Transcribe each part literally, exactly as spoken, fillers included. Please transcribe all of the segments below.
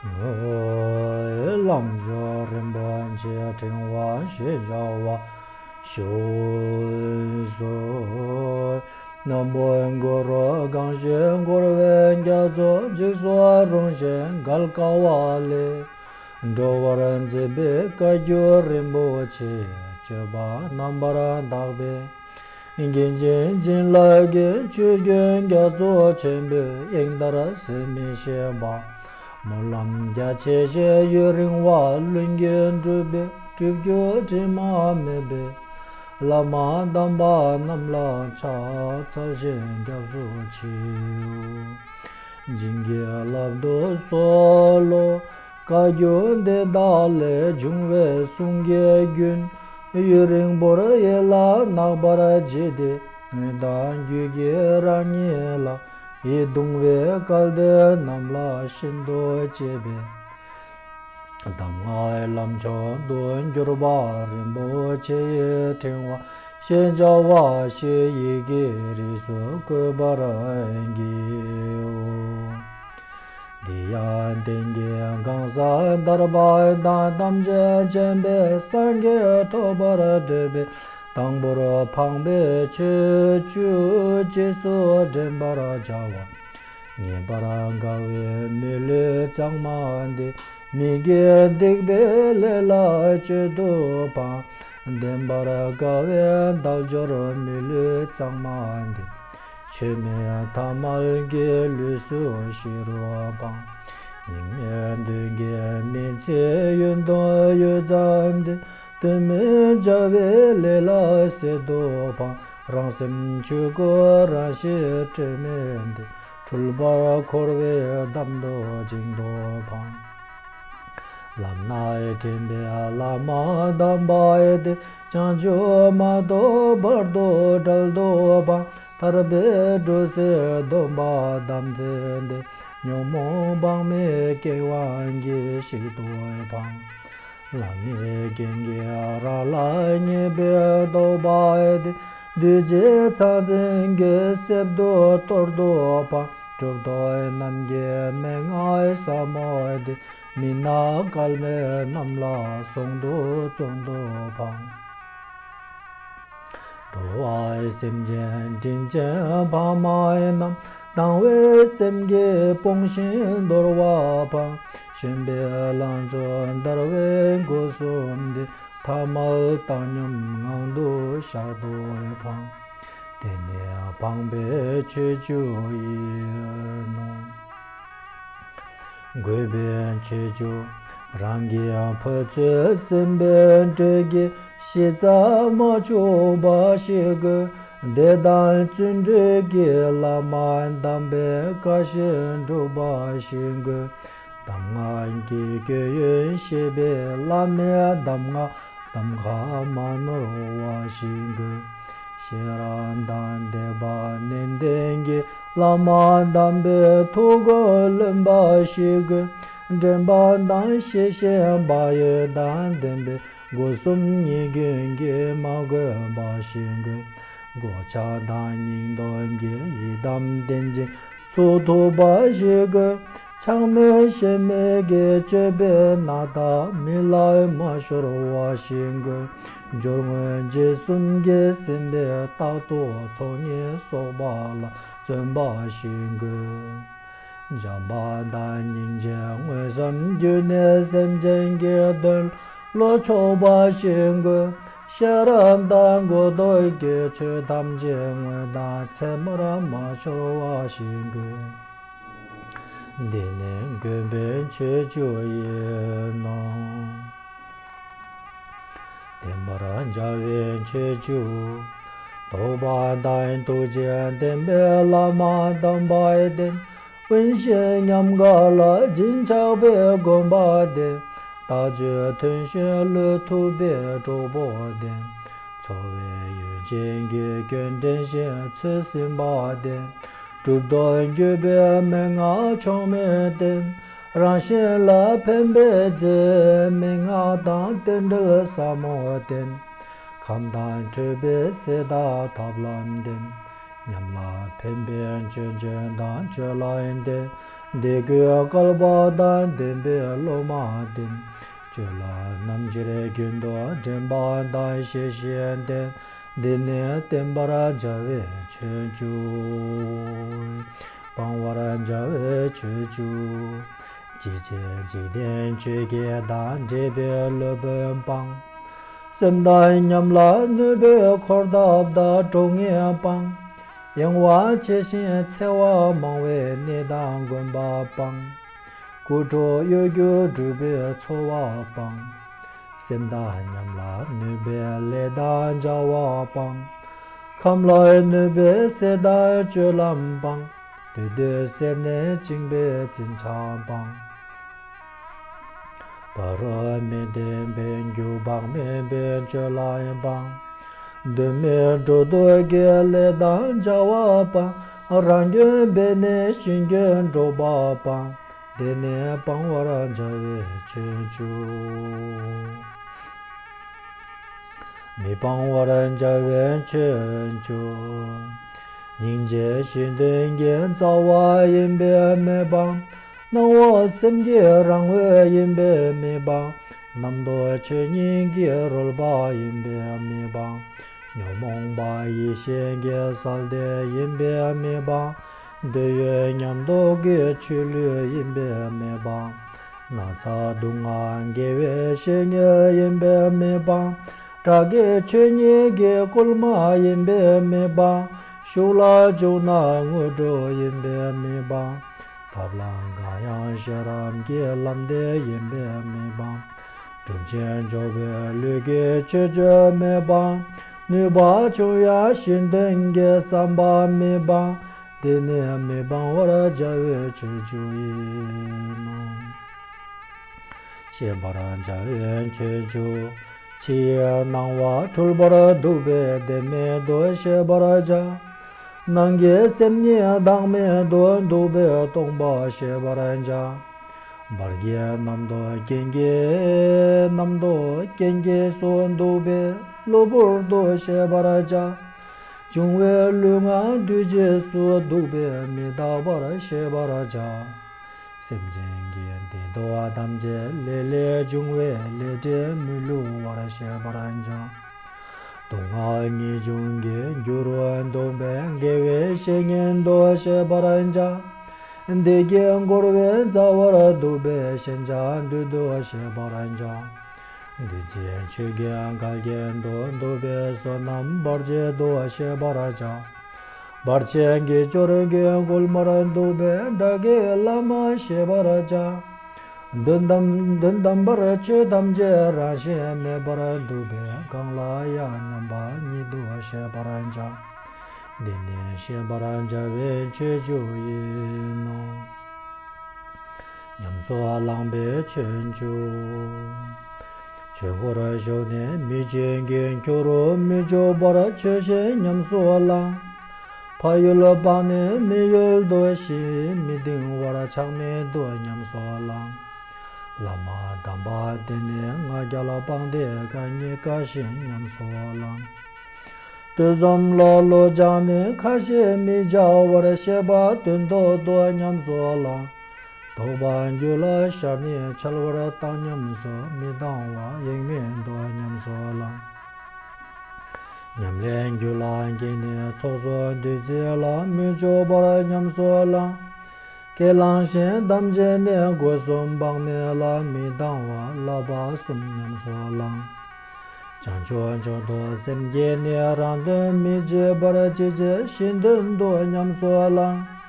ལམ་མཆོག་རིན་པོ་ཆེ་ཕྲེང་བ་ཞེས་བྱ་བ་བཞུགས་སོ། སྣམ་བུ་གུ་རུ་གང་ཞིག་བསྐོར་བའི་རྒྱ་མཚོ། འཇིགས་སུ་རུང་ཞིང་འགལ་དཀའ་བ་ལས། སྒྲོལ་བར་མཛད་པའི་བཀའ་བརྒྱུད་རིན་པོ་ཆེ། སྤྱོད་པ་རྣམ་པར་དག་པའི་དགེ་འདུན་བྱིན་རླབས་ཀྱིས། ཆོས་ཀུན་རྒྱ་མཚོ་ཆེན་པོའི་དབྱིངས་ལྟར་ཟད་མི་ཤེས་པ། སྨོན་ལམ་རྒྱ་ཆེ་ཞིང་ཡུན་རིང་བ། ལྷུན་གྱིས་གྲུབ་པའི་སྒྲུབ་བརྒྱུད་དྲི་མ་མེད་པའི། བླ་མ་དམ་པ་རྣམས་ལ་ཕྱག་འཚལ་ཞིང་སྐྱབས་སུ་མཆིའོ། བྱིན་གྱིས་བརླབ་ཏུ་གསོལ་ལོ། བཀའ་བརྒྱུད་འདི་དག་ལས་བྱུང་བའི་གསུང་གི་རྒྱུན། ཡུན་རིང་པོར་ཡིད་ལ་བརྣག་པར་བགྱིས་ཏེ། དོན་དང་རྒྱུད་ཀྱི་རང་ཉིད་ལ། ཡིད་གདུང་བའི་སྐལ་ལྡན་རྣམས་ལ་ཤིན་ཏུ་གཅེས་པའི། གདམས་ངག་ལམ་མཆོག་ཏུ་གྱུར་པ་རིན་པོ་ཆེའི་ཕྲེང་བ་ཞེས་བྱ་བ་ཞིག་ཡི་གེའི་རིས་སུ་བཀོད་པར་བགྱིའོ། འདི་ཡང་གཏན་གྱི་གང་ཟག་ཐར་པ་དང་། ཐམས་ཅད་མཁྱེན་པའི་སངས་རྒྱས་ཐོབ་པར་འདོད་པས། དང་པོར་འཕངས་པའི་ཆོས་བཅུ་རྗེས་སུ་དྲན་པར་བྱ་བ། ངེས་པར་དགའ་བའི་མི་ལུས་གཙང་མ་འདི། མི་དགེ་སྡིག་པའི་ལས་ལ་སྤྱོད་དུ་ཕངས། བདེན་པར་དགའ་བའི་དལ་འབྱོར་མི་ལུས་གཙང་མ་འདི། ཆོས་མེད་ཐ་མལ་གྱི་ལུས་སུ་ཤི་རུ་ཕངས། སྙིགས་མའི་དུས་ཀྱི་མི་ཚེ་ཡུན་དུ་ཡོད་ཙམ་འདི། དོན་མེད་བྱ་བའི་ལས་ལ་ཟད་དུ་ཕངས། རང་སེམས་ཆོས་སྐུ་རང་ཞི་དྲི་མེད་འདི། འཁྲུལ་པར་འཁོར་བའི་འདམ་དུ་བྱིང་དུ་ཕངས། ལམ་སྣ་འདྲེན་པའི་བླ་མ་དམ་པ་འདི། བྱང་ཆུབ་མ་ཐོབ་བར་དུ་བྲལ་དུ་ཕངས། ཐར་པའི་འབྲུ་སའི་སྡོམ་པ་དམ་ཚིག་འདི། ཉོན་མོངས་དཔག་མེད་སྐྱེ་བ་གྱིས་ཤིག་ཏུ་ཕངས། བླ་མའི་རྒྱན་གྱིས་རང་ལ་མཉེས་པའི་རྟོག་པ་འདི། འདུས་བྱས་ཚང་ཚིང་གི་གསེབ་ཏུ་གཏོར་དུ་ཕངས། གྲུབ་ཐོབ་རྣམས་ཀྱི་མན་ངག་ཟབ་མོ་འདི། མི་སྣང་སྐལ་མེད་རྣམས་ལ་གསུང་དུ་བརྩོན་དུ་ཕངས། འགྲོ་བ་སེམས་ཅན་དྲིན་ཅན་ཕ་མ་རྣམས། སྡང་བའི་སེམས་ཀྱིས་སྤོང་ཞིང་འདོར་བ་ཕངས། ཞུམ་པའི་ལང་ཚོ་འདར་བའི་སྒོ་གསུམ་འདི། ཐ་མལ་བཏང་སྙོམས་ངང་དུ་བཞག་དུ་ཕངས། དེ་ནི་འཕངས་པའི་ཆོས་བཅུ་ཡིན་ནོ། དགོས་པའི་ཆོས་བཅུ་རང་གིས་ཕོ་ཚོད་ཟིན་པའི་འབྲས་ཀྱི་གཞི་རྩ་མ་བྱུང་བ་ཞིག་དགོས། དད་དང་བརྩོན་འགྲུས་ཀྱིས་བླ་མ་དམ་པའི་བཀའ་བཞིན་སྒྲུབ་པ་ཞིག་དགོས། གདམས་ངག་གི་སྐྱོན་ཡོན་ཤེས་པའི་བླ་མའི་གདམས་ངག་གདམ་ཁ་མ་ནོར་བ་ཞིག་དགོས། ཤེས་རབ་དང་ལྡན་པ་ནན་ཏན་གྱིས་བླ་མ་དམ་པའི་ཐུགས་མགོན་ལོན་པ་ཞིག་དགོས། དྲན་པ་དང་ཤེས་བཞིན་བག་ཡོད་དང་ལྡན་པའི་སྒོ་གསུམ་ཉེས་སྐྱོན་གྱིས་མ་གོས་པ་ཞིག་དགོས། གོ་ཆ་དང་སྙིང་སྟོབས་ཀྱིས་ཡི་དམ་བརྟན་ཅིང་ཚུགས་ཐུབ་པ་ཞིག་དགོས། ཆགས་མེད་ཞེན་མེད་ཀྱི་སྤྱོད་པའི་ནགས་དང་མི་ལ་མ་ཤོར་བ་ཞིག་དགོས། སྦྱོར་དངོས་རྗེས་གསུམ་གྱིས་ཟིན་པའི་རྟག་ཏུ་ཚོགས་གཉིས་གསོག་པ་ལ་བརྩོན་པ་ཞིག་དགོས། བྱམས་པ་དང་སྙིང་རྗེ་དངོས་སམ་བརྒྱུད་ནས་སེམས་ཅན་གྱི་དོན་བློ་ཕྱོགས་པ་ཞིག་དགོས། ཤེས་རབ་དང་གོ་རྟོགས་ཀྱི་ཆོས་ཐམས་ཅད་དངོས་དང་ཚད་མར་མ་ཤོར་བ་ཞིག་དགོས། འདི་ནི་དགོས་པའི་ཆོས་བཅུ་ཡིན་ནོ། བསྟན་པར་བྱ་བའི་ཆོས་བཅུ། རྟོགས་པ་དང་ཐུགས་རྗེ་ལྡན་པའི་བླ་མ་དམ་པ་བསྟེན། དབེན་ཞིང་ཉམས་དགའ་ལ་བྱིན་ཆགས་པའི་སྒོམ་པ་བསྟེན། ལྟ་སྤྱོད་མཐུན་ཞིང་བློ་ཐུབ་པའི་གྲོགས་པོ་བསྟེན། འཚོ་བའི་ཡུལ་ཅན་གྱི་སྐྱོན་དྲན་ཞིང་ཚོད་ཟིན་པ་བསྟེན། གྲུབ་ཐོབ་བརྒྱུད་པའི་མན་ངག་ཕྱོགས་མེད་བསྟེན། རང་གཞན་ལ་ཕན་པའི་རྫས་མན་ངག་དང་རྟེན་འབྲེལ་ཟབ་མོ་བསྟེན། ཁམས་དང་འཕྲོད་པའི་ཟས་དང་ཐབས་ལམ་བསྟེན། ཉམས་ལ་ཕན་པའི་ཆོས་སྤྱོད་དང་། ཆོས་ལ་ཡོན་ཏན་དད་གུས་བསྐལ་པ་དང་། ལྡན་པའི་སློབ་མ་བསྟེན། ཆོས་ལ་རྣམ་འབྱེར་རྒྱུན་དུ་འདྲེན་པ་དང་། ཤེས་བཞིན་ཏེ་འདི་ནི་བསྟེན་པར་བྱ་བའི་ཆོས་བཅུ། སྤང་བར་བྱ་བའི་ཆོས་བཅུ། ཇི་ཕྱིར་འཇིག་རྟེན་ཆོས་བརྒྱད་དང་། འབྲེལ་བའི་སློབ་དཔོན་སྤང་། སེམས་དང་ཉམས་ལ་གནོད་པའི་འཁོར་འདབ་དང་། གྲོགས་ངན་སྤང་། གཡེང་བ་ཆེ་ཞིང་འཚེ་བ་མང་བའི་གནས་དང་། དགོན་པ་སྤང་། རྐུ་འཕྲོག་གཡོ་སྒྱུ་སྒྲུབ་པའི་འཚོ་བ་སྤང་། སེམས་དང་ཉམས་ལ་གནོད་པའི་ལས་དང་བྱ་བ་སྤང་། ཁམས་ལ་གནོད་པའི་ཟས་དང་སྤྱོད་ལམ་སྤང་། དུས་དུས་སེར་སྣས་བཅིངས་པའི་འཛིན་ཆགས་སྤང་། ཕ་རོལ་མི་ལྡན་པའི་རྒྱུ་བག་མེད་པའི་སྤྱོད་ལམ་སྤང་། དོན་མེད་འགྲོ་ལྡོག་གི་ལས་དང་བྱ་བ་སྤང་། རང་སྐྱོན་སྦས་ནས་གཞན་སྐྱོན་སྒྲོག་པ་སྤང་། དེ་ནི་སྤང་བར་བྱ་བའི་ཆོས་བཅུ། མི་སྤང་བར་བྱ་བའི་ཆོས་བཅུ། སྙིང་རྗེ་གཞན་དོན་གྱི་རྩ་བ་ཡིན་པས་མི་སྤང་། སྣང་བ་སེམས་ཀྱི་རང་འོད་ཡིན་པས་མི་སྤང་། རྣམ་རྟོག་ཆོས་ཉིད་ཀྱི་རོལ་པ་ཡིན་པས་མི་སྤང་། ཉོན་མོངས་པ་ཡེ་ཤེས་ཀྱི་གསལ་བདེ་ཡིན་པས་མི་སྤང་། འདོད་ཡོན་ཉམས་རྟོགས་ཀྱི་ཆུ་ལུད་ཡིན་པས་མི་སྤང་། ན་ཚ་སྡུག་བསྔལ་དགེ་བའི་བཤེས་གཉེན་ཡིན་པས་མི་སྤང་། དགྲ་བགེགས་ཆོས་ཉིད་ཀྱི་བསྐུལ་མ་ཡིན་པས་མི་སྤང་། ཤུགས་ལ་འཇུག་ན་དངོས་གྲུབ་ཡིན་པས་མི་སྤང་། ཐབས་ལམ་གང་ཡང་ཤེས་རབ་ཀྱི་ལམ་བདེ་ཡིན་པས་མི་སྤང་། གྲུབ་ཆེན་མཆོག་པའི་ལུས་ཀྱི་ཆོས་སྤྱོད་མི་སྤང་། ནུས་པ་ཆུང་ཡང་གཞན་དོན་གྱི་བསམ་པ་མི་སྤང་། འདི་ནི་མི་སྤང་བར་བྱ་བའི་ཆོས་བཅུ་ཡིན་ནོ། ཤེས་པར་བྱ་བའི་ཆོས་བཅུ། ཕྱི་ཡི་སྣང་བ་འཁྲུལ་པར་འདུག་པས་བདེན་མེད་དུ་ཤེས་པར་བྱ། ནང་གི་སེམས་ཉིད་བདག་མེད་དུ་འདུག་པས་སྟོང་པར་ཤེས་པར་བྱ། བར་གྱི་རྣམ་རྟོག་རྐྱེན་གྱིས་རྣམ་རྟོག་རྐྱེན་གྱིས་སུ་འདུག་པས་གློ་བུར་དུ་ཤེས་པར་བྱ། འབྱུང་བའི་ལུས་ངག་འདུས་བྱས་སུ་འདུག་པས་མི་རྟག་པར་ཤེས་པར་བྱ། སེམས་ཅན་གྱི་བདེ་སྡུག་ཐམས་ཅད་ལས་ལས་བྱུང་བའི་ལས་འབྲས་མི་བསླུ་བར་ཤེས་པར་བྱ། སྡུག་བསྔལ་ངེས་འབྱུང་གི་རྒྱུ་རུ་འདུག་པས་དགེ་བའི་བཤེས་གཉེན་དུ་ཤེས་པར་བྱ། བདེ་སྐྱིད་འཁོར་བའི་རྩ་བར་འདུག་པས་ཞེན་ཆགས་འདུལ་དུ་ཤེས་པར་བྱ། བདུད་རྩི་ཆོས་ཀྱི་བསྐལ་རྒྱན་དུ་འདུག་པས་བསོད་ནམས་བར་ཆད་དུ་ཤེས་པར་བྱ། བར་ཆད་ཀྱི་སྦྱོར་གྱིས་བསྐུལ་མར་འདུག་པས་དགྲ་བགེགས་ལམ་ཤེས་པར་བྱ། དོན་དམ་དོན་དམ་པར་ཆོས་ཐམས་ཅད་རང་བཞིན་མེད་པར་འདུག་པས་གང་ལ་ཡང་མཉམ་པ་ཉིད་དུ་ཤེས་པར་བྱ། འདི་ནི་ཤེས་པར་བྱ་བའི་ཆོས་བཅུ་ཡིན་ནོ། ཉམས་སུ་བླང་པའི་ཆོས་བཅུ། ཆོས་སྒོར་ཞུགས་ནས་མི་བྱེད་ཀྱི་རྒྱུ་རུ་མི་འཇུག་པར་ཆོས་བཞིན་ཉམས་སུ་བླང་། ཕ་ཡུལ་སྤངས་ནས་མི་ཡུལ་དུ་ཞེན། མི་གདིང་བར་ཆགས་མེད་དུ་ཉམས་སུ་བླང་། བླ་མ་དམ་པ་དེ་ནི་ང་རྒྱལ་སྤངས་ཏེ་གང་ཉིད་བཀའ་བཞིན་ཉམས་སུ་བླང་། དུས་གསུམ་ལ་བློ་སྦྱངས་ནས་ཁ་ཞེ་མི་བྱ་བར་ཤེས་པ་དོན་ཐོག་ཏུ་ཉམས་སུ་བླང་། རྟོག་པ་རྒྱུད་ལ་ཤར་ནས་འཆལ་བར་བཏང་ཉམས་སུ་མི་བཏང་བ་ཡེངས་མེད་དུ་ཉམས་སུ་བླང་། ཉམས་ལེན་རྒྱུད་ལ་སྐྱེས་ནས་ཚོགས་སུ་འདུས་བྱས་ལ་མི་འཇུག་པར་ཉམས་སུ་བླང་། ཁས་བླངས་ཤིང་དམ་བཅས་ནས་སྒོ་གསུམ་བག་མེད་ལ་མི་ལྡང་བ་བསླབ་པ་གསུམ་ཉམས་སུ་བླང་། བྱང་ཆུབ་མཆོག་ཏུ་སེམས་བསྐྱེད་ནས་རང་དོན་མི་བྱེད་པར་ཅི་བྱེད་གཞན་དོན་དུ་ཉམས་སུ་བླང་།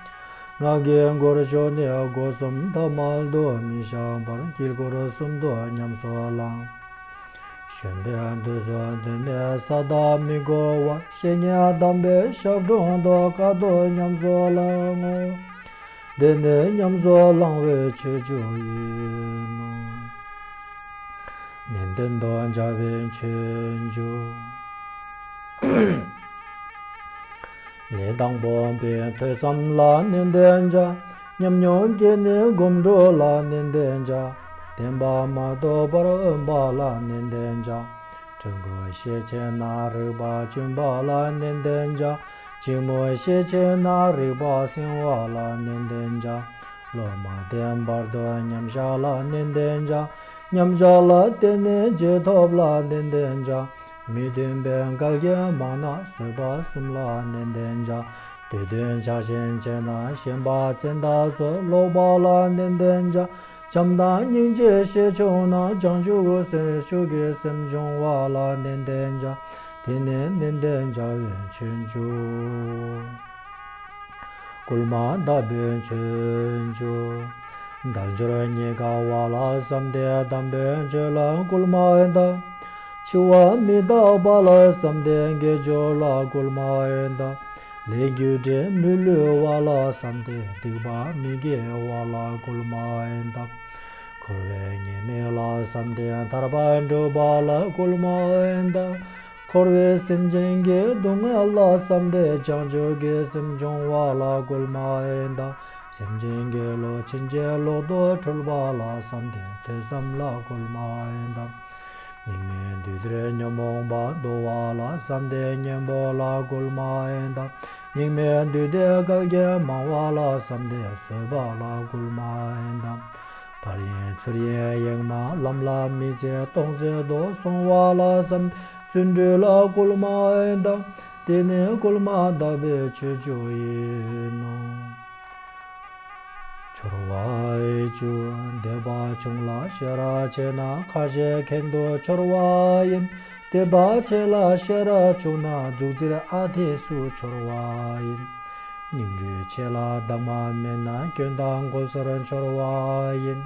ངག་གི་སྒོར་ཞུགས་ནས་སྒོ་གསུམ་ཐ་མལ་དུ་མི་བཞག་པར་དཀྱིལ་འཁོར་གསུམ་དུ་ཉམས་སུ་བླང་། གཞོན་པའི་དུས་སུ་དོན་མེད་ས་བདག་མི་དགོ་བར་བཤེས་གཉེན་དམ་པའི་ཞབས་དྲུང་དུ་དཀའ་ཐུབ་ཉམས་སུ་བླང་ངོ་། འདི་ནི་ཉམས་སུ་བླང་བའི་ཆོས་བཅུ་ཡིན་ནོ། ནན་ཏན་དུ་བྱ་བའི་ཆོས་བཅུ། ལས་དང་པོ་པའི་ཐོས་བསམ་ལ་ནན་ཏན་བྱ། ཉམས་མྱོང་གི་ནི་སྒོམ་སྒྲུབ་ལ་ནན་ཏན་བྱ། བདེན་པ་མ་རྟོགས་པར་དབེན་པ་ལ་ནན་ཏན་བྱ། དྲན་སྐུལ་ཤེས་ཆེ་ན་རིག་པ་བཅུན་པ་ལ་ནན་ཏན་བྱ། འཆིང་མོ་ཤས་ཆེ་ན་རིག་པ་སྲིང་བ་ལ་ནན་ཏན་བྱ། བློ་མ་བརྟན་བར་དུ་མཉམ་བཞག་ལ་ནན་ཏན་བྱ། མཉམ་བཞག་ལ་བརྟེན་ནས་རྗེས་ཐོབ་ལ་ནན་ཏན་བྱ། མི་མཐུན་པའི་འགལ་རྐྱེན་མང་ན་བཟོད་པ་གསུམ་ལ་ནན་ཏན་བྱ། དུས་མཐུན་ཆགས་ཞེན་ཆེ་ན་ཞེན་པ་བཙན་དག་སོགས་ལོག་པ་ལ་ནན་ཏན་བྱ། བྱམས་དང་སྙིང་རྗེ་ཤས་ཆུང་ན་བྱང་ཆུབ་སེམས་ཤུགས་ཀྱིས་སེམས་སྦྱོང་བ་ལ་ནན་ཏན་བྱ། དེ་ནས་ནན་ཏན་བྱ་བའི་ཆོས་འཇུག། བསྐུལ་མ་བཏབ་པའི་ཆོས་འཇུག། དལ་འབྱོར་རྙེད་དཀའ་བ་ལ་བསམ་སྟེ་དམ་པའི་ཆོས་ལ་བསྐུལ་མ་བཏབ། འཆི་བ་མི་རྟག་པ་ལ་བསམ་སྟེ་དགེ་སྦྱོར་ལ་བསྐུལ་མ་བཏབ། ལས་རྒྱུ་འབྲས་མི་བསླུ་བ་ལ་བསམ་སྟེ་སྡིག་པ་མི་དགེ་བ་ལ་བསྐུལ་མ་བཏབ། འཁོར་བའི་ཉེས་དམིགས་ལ་བསམ་སྟེ་ཐར་པ་སྒྲུབ་པ་ལ་བསྐུལ་མ་བཏབ། འཁོར་བའི་སེམས་ཅན་གྱི་སྡུག་བསྔལ་ལ་བསམ་སྟེ་བྱང་ཆུབ་ཀྱི་སེམས་སྦྱོང་བ་ལ་བསྐུལ་མ་བཏབ། སེམས་ཅན་གྱི་བློ་ཕྱིན་ཅི་ལོག་ཏུ་འཁྲུལ་པ་ལ་བསམ་སྟེ་ཐོས་བསམ་ལ་བསྐུལ་མ་བཏབ། སྙིགས་མའི་དུས་འདིར་ཉོན་མོངས་པ་གདུལ་བ་ལ་བསམ་སྟེ་གཉེན་པོ་ལ་བསྐུལ་མ་བཏབ། སྙིགས་མའི་དུས་འདིར་འགལ་རྐྱེན་མང་བ་ལ་བསམ་སྟེ་བཟོད་པ་ལ་བསྐུལ་མ་བཏབ། ཕར་ཡིན་ཚུར་ཡིན་ཡེངས་མ་ལམ་ལ་མི་ཚེ་སྟོང་ཟད་དུ་སོང་བ་ལ་བསམ་བརྩོན་འགྲུས་ལ་བསྐུལ་མ་བཏབ། དེ་ནས་བསྐུལ་མ་བཏབ་པའི་ཆོས་བཅུ་ཡིན་ནོ། འཆོར་བ་བཅུ། འདོད་པ་ཆུང་ལ་ཤེས་རབ་ཆེ་ན་ཁ་ཞེ་གྱེན་དུ་འཆོར་བ་ཡིན། དད་པ་ཆེ་ལ་ཤེས་རབ་ཆུང་ན་རྫུ་འཕྲུལ་ཨ་འཐས་སུ་འཆོར་བ་ཡིན། སྙིང་རུས་ཆེ་ལ་གདམས་ངག་མེད་ན་སྐྱོན་དང་གོལ་སར་འཆོར་བ་ཡིན།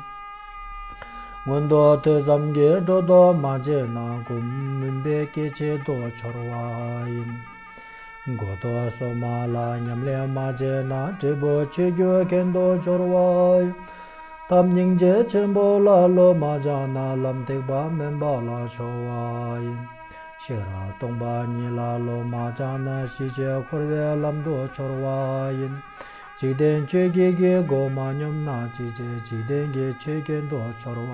སྔོན་དུ་ཐོས་བསམ་གྱི་སྒྲོ་འདོགས་མ་བཅད་ན་གོམས་མུན་པའི་སྐེད་ཆེད་དུ་འཆོར་བ་ཡིན། མགོ་ཐོག་སོ་མ་ལ་ཉམས་ལེན་མ་བྱས་ན་འབྲས་བུ་ཆོས་རྒྱུད་གྱེན་དུ་འཆོར་བ་ཡིན། ཐབས་སྙིང་རྗེ་ཆེན་པོ་ལ་བློ་མ་སྦྱངས་ན་ལམ་ཐེག་པ་དམན་པ་ལ་འཆོར་བ་ཡིན། ཤེས་རབ་སྟོང་པ་ཉིད་ལ་བློ་མ་སྦྱངས་ན་ཤེས་བྱའི་འཁོར་བའི་ལམ་དུ་འཆོར་བ་ཡིན། འཇིག་རྟེན་ཆོས་བརྒྱད་ཀྱི་སྒོ་མ་སྙོམས་ན་ཅི་བྱེད་འཇིག་རྟེན་གྱི་ཆོས་གྱེན་དུ་འཆོར་བ་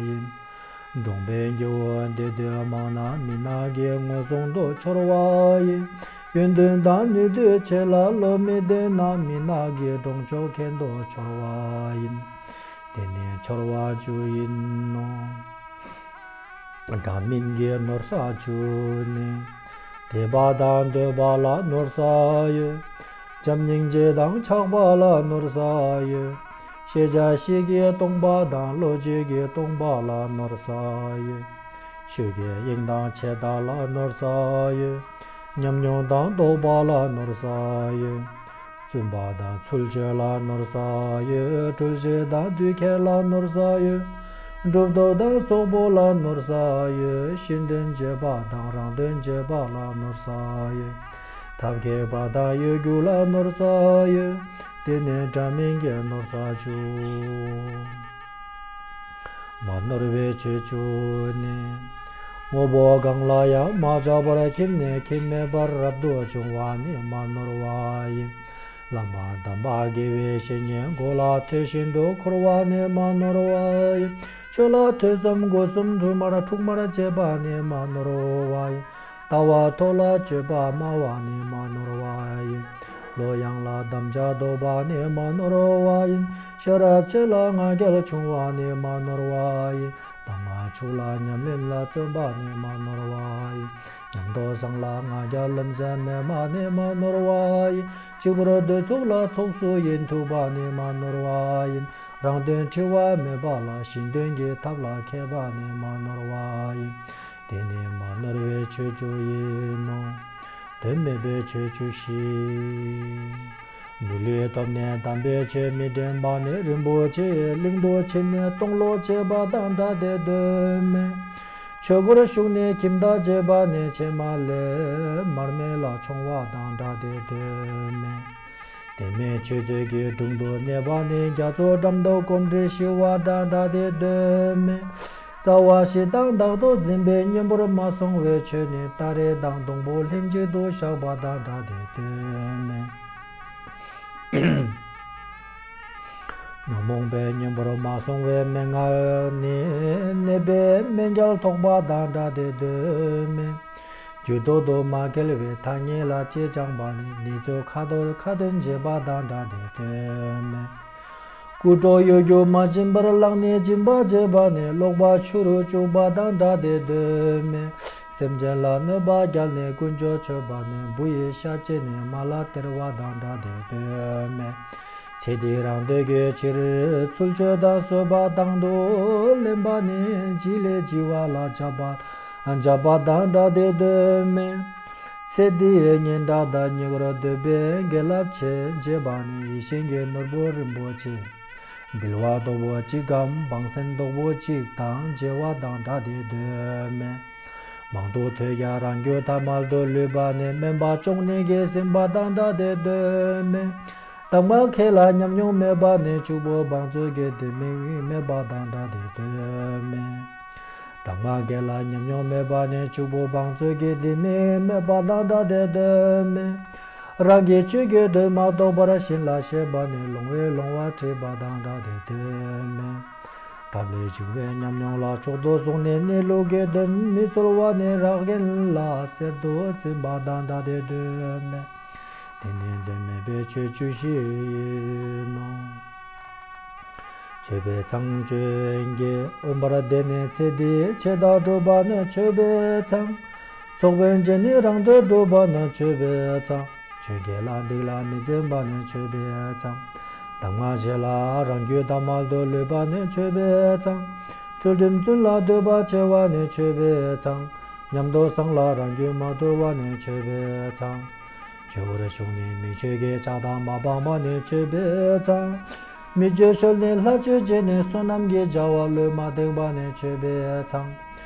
ཡིན། གྲོང་པའི་སྐྱེ་བོ་འདོད་འདོད་མང་ན་མི་ནག་གི་ངོ་བཟུང་དུ་འཆོར་བ་ཡིན། ཡོན་ཏན་དང་ནུས་མཐུ་ཆེ་ལ་བློ་མི་ལྡན་ན་མི་ནག་གི་གྲོང་ཆོག་གྱེན་དུ་འཆོར་བ་ཡིན། དེ་ནི་འཆོར་བ་བཅུ་ཡིན་ནོ། འདྲ་མིན་གྱི་ནོར་ས་བཅུ་ནི། དད་པ་དང་འདོད་པ་ལ་ནོར་ས་ཡོད། བྱམས་སྙིང་རྗེ་དང་ཆགས་པ་ལ་ནོར་ས་ཡོད། ཤེས་བྱ་ཤེས་ཀྱིས་སྟོང་པ་དང་བློ་བཅོས་ཀྱིས་སྟོང་པ་ལ་ནོར་ས་ཡོད། ཆོས་ཀྱི་དབྱིངས་དང་ཆད་ལྟ་ལ་ནོར་ས་ཡོད། ཉམས་མྱོང་དང་རྟོགས་པ་ལ་ནོར་ས་ཡོད། བཙུན་པ་དང་ཚུལ་འཆོས་ལ་ནོར་ས་ཡོད། འཁྲུལ་ཞིག་དང་དུས་ཁྱད་ལ་ནོར་ས་ཡོད། གྲུབ་ཐོབ་དང་སོག་པོ་ལ་ནོར་ས་ཡོད། གཞན་དོན་བྱེད་པ་དང་རང་དོན་བྱེད་པ་ལ་ནོར་ས་ཡོད། ཐབས་མཁས་པ་དང་གཡོ་སྒྱུ་ལ་ནོར་ས་ཡོད། དེ་ནི་འདྲ་མིན་གྱི་ནོར་ས་བཅུ། མ་ནོར་བའི་ཆོས་བཅུ་ནི། དངོས་པོ་གང་ལ་ཡང་མ་ཆགས་པར་ཁྱིམ་ནས་ཁྱིམ་མེད་པར་རབ་ཏུ་བྱུང་བ་ནི་མ་ནོར་བ་ཡིན། བླ་མ་དམ་པ་དགེ་བའི་བཤེས་གཉེན་མགོ་ལ་ཐོད་བཞིན་དུ་འཁོར་བ་ནི་མ་ནོར་བ་ཡིན། ཆོས་ལ་ཐོས་བསམ་སྒོ་གསུམ་དུ་མར་འཁྲུག་མར་བྱེད་པ་ནི་མ་ནོར་བ་ཡིན། ལྟ་བ་མཐོ་ལ་སྤྱོད་པ་དམའ་བ་ནི་མ་ནོར་བ་ཡིན། བློ་ཡངས་ལ་དམ་བཅའ་རྡོག་པ་ནི་མ་ནོར་བ་ཡིན། ཤེས་རབ་ཆེ་ལ་ང་རྒྱལ་ཆུང་བ་ནི་མ་ནོར་བ་ཡིན། གདམས་ངག་ཕྱུག་ལ་ཉམས་ལེན་ལ་བརྩོན་པ་ནི་མ་ནོར་བ་ཡིན། ཉམས་རྟོགས་བཟང་ལ་ང་རྒྱལ་ལམ་སེང་མེད་པ་ནི་མ་ནོར་བ་ཡིན། གཅིག་པུར་སྡོད་ཚུགས་ལ་ཚོགས་སུ་ཡིན་ཐུབ་པ་ནི་མ་ནོར་བ་ཡིན། རང་དོན་འཁྲི་བ་མེད་པ་ལ་གཞན་དོན་གྱི་ཐབས་ལ་མཁས་པ་ནི་མ་ནོར་བ་ཡིན། དེ་ནི་མ་ནོར་བའི་ཆོས་བཅུ་ཡིན་ནོ། དོན་མེད་པའི་ཆོས་བཅུ་བཞི། མི་ལུས་ཐོབ་ནས་དམ་པའི་ཆོས་མི་འདྲེན་པ་ནི་རིན་པོ་ཆེའི་གླིང་དུ་ཕྱིན་ནས་སྟོང་ལོག་བྱེད་པ་དང་འདྲ་སྟེ་དོན་མེད། ཆོས་སྒོར་ཞུགས་ནས་ཁྱིམ་བདག་བྱེད་པ་ནི་ཕྱེ་མ་ལེབ་མར་མེ་ལ་མཆོང་བ་དང་འདྲ་སྟེ་དོན་མེད། དེ་མིན་ཆོས་མཛད་ཀྱི་དྲུང་དུ་གནས་པ་ནི་རྒྱ་མཚོ་འགྲམ་དུ་གོམ་འདྲིས་ཞི་བ་དང་འདྲ་སྟེ་དོན་མེད། རྩ་བ་བཞི་དང་བདག་ཏུ་འཛིན་པའི་གཉེན་པོར་མ་སོང་བའི་ཆོས་ནི་སྟ་རེ་དང་སྡོང་པོ་ལྷན་ཅིག་ཏུ་བཞག་པ་དང་འདྲ་སྟེ་དོན་མེད། ཉོན་མོངས་པའི་གཉེན་པོར་མ་སོང་བའི་མན་ངག་ནི་ནད་པའི་སྨན་རྒྱལ་ཐོགས་པ་དང་འདྲ་སྟེ་དོན་མེད། ལུས་ཐོག་ཏུ་མ་བཀལ་བའི་ཐ་སྙད་ལ་ལྕེ་བཅངས་པ་ནི་ནི་ཚོད་ཁ་དོག་ཁ་ཏོན་བྱེད་པ་དང་འདྲ་སྟེ་དོན་མེད། སྐུ་གྲོགས་གཡོ་སྒྱུ་མ་སྦྱིན་པར་བླངས་ནས་སྦྱིན་པ་བྱེད་པ་ནི་ལོག་པ་ཆུ་རུ་བཅུག་པ་དང་འདྲ་སྟེ་དོན་མེད། སེམས་ཅན་ལ་གནོད་པ་བསྐྱལ་ནས་ཀུན་སྤྱོད་འཆོས་པ་ནི་འབུ་ཡི་ཤ་བཅད་ནས་མ་ལ་སྟེར་བ་དང་འདྲ་སྟེ་དོན་མེད། ཚེ་འདི་རང་དོན་གྱི་ཕྱིར་ཚུལ་འཆོས་དང་གསོད་པ་དང་དུ་ལེན་པ་ནི་བྱི་ལས་བྱི་བ་ལ་བྱ་བ་འཇབ་པ་དང་འདྲ་སྟེ་དོན་མེད། ཚེ་འདིའི་སྙན་གྲགས་དང་ཉེ་བར་འདོད་པའི་དགེ་ལེགས་ཆེ་བྱེད་པ་ནི་ཡིད་བཞིན་གྱི་ནོར་བུ་རིན་པོ་ཆེ། འབུལ་བ་རྡོག་པོ་གཅིག་གམ་བང་སེན་རྡོག་པོ་གཅིག་དང་བྱེ་བ་དང་འདྲ་སྟེ་དོན་མེད། མང་དུ་ཐོས་ཀྱང་རང་རྒྱུད་ཐ་མལ་དུ་ལུས་པ་ནི་སྨན་པ་བཅོས་ནས་གིས་ཟིན་པ་དང་འདྲ་སྟེ་དོན་མེད། གདམས་ངག་མཁས་ལ་ཉམས་མྱོང་མེད་པ་ནི་ཕྱུག་པོ་བང་མཛོད་ཀྱི་ལྡེ་མིག་མེད་པ་དང་འདྲ་སྟེ་དོན་མེད། གདམས་ངག་མཁས་ལ་ཉམས་མྱོང་མེད་པ་ནི་ཕྱུག་པོ་བང་མཛོད་ཀྱི་ལྡེ་མིག་མེད་པ་དང་འདྲ་སྟེ་དོན་མེད། རང་གི་ཆོས་ཀྱི་དོན་མ་རྟོགས་པར་གཞན་ལ་བཤད་པ་ནི་ལོང་བས་ལོང་བ་ཁྲིད་པ་དང་འདྲ་སྟེ་དོན་མེད། ཐ་མལ་འབྱུང་བའི་ཉམས་མྱོང་ལ་མཆོག་ཏུ་བཟུང་ནས་གནས་ལུགས་ཀྱི་དོན་མི་འཚོལ་བ་ནི་རགས་རྒན་ལ་གསེར་དུ་བཙིར་བ་དང་འདྲ་སྟེ་དོན་མེད། དེ་ནི་དོན་མེད་པའི་ཆོས་བཅུ་བཞི་ཡིན་ནོ། མཆོད་པའི་མཚང་བཅོས་ཀྱིས་དབེན་པར་བསྡད་ནས་ཚེ་འདིའི་ཆེད་དུ་སྒྲུབ་པ་ནི་མཆོད་པའི་མཚང་། ཚོགས་དཔོན་བྱས་ནས་རང་དོན་སྒྲུབ་པ་ནི་མཆོད་པའི་མཚང་། ཆོས་བརྒྱད་ལ་སྡིག་ལ་མི་འཛེམ་པ་ནི་མཆོད་པའི་མཚང་། གདམས་ངག་བཞི་ལ་རང་རྒྱུད་ཐ་མལ་དུ་ལུས་པ་ནི་མཆོད་པའི་མཚང་། ཚུལ་ཁྲིམས་བཙུན་ལ་འདོད་པ་ཆེ་བ་ནི་མཆོད་པའི་མཚང་། ཉམས་རྟོགས་བཟང་ལ་རང་རྒྱུད་མ་དུལ་བ་ནི་མཆོད་པའི་མཚང་། ཆོས་སྒོར་ཞུགས་ནས་མི་ཆོས་ཀྱི་ཆགས་སྡང་མ་སྤངས་པ་ནི་མཆོད་པའི་མཚང་། མི་ཆོས་ཞུལ་ནས་ལྷ་ཆོས་བྱས་ནས་བསོད་ནམས་ཀྱི་བྱ་བ་བློས་མ་བཏང་པ་ནི་མཆོད་པའི་མཚང་།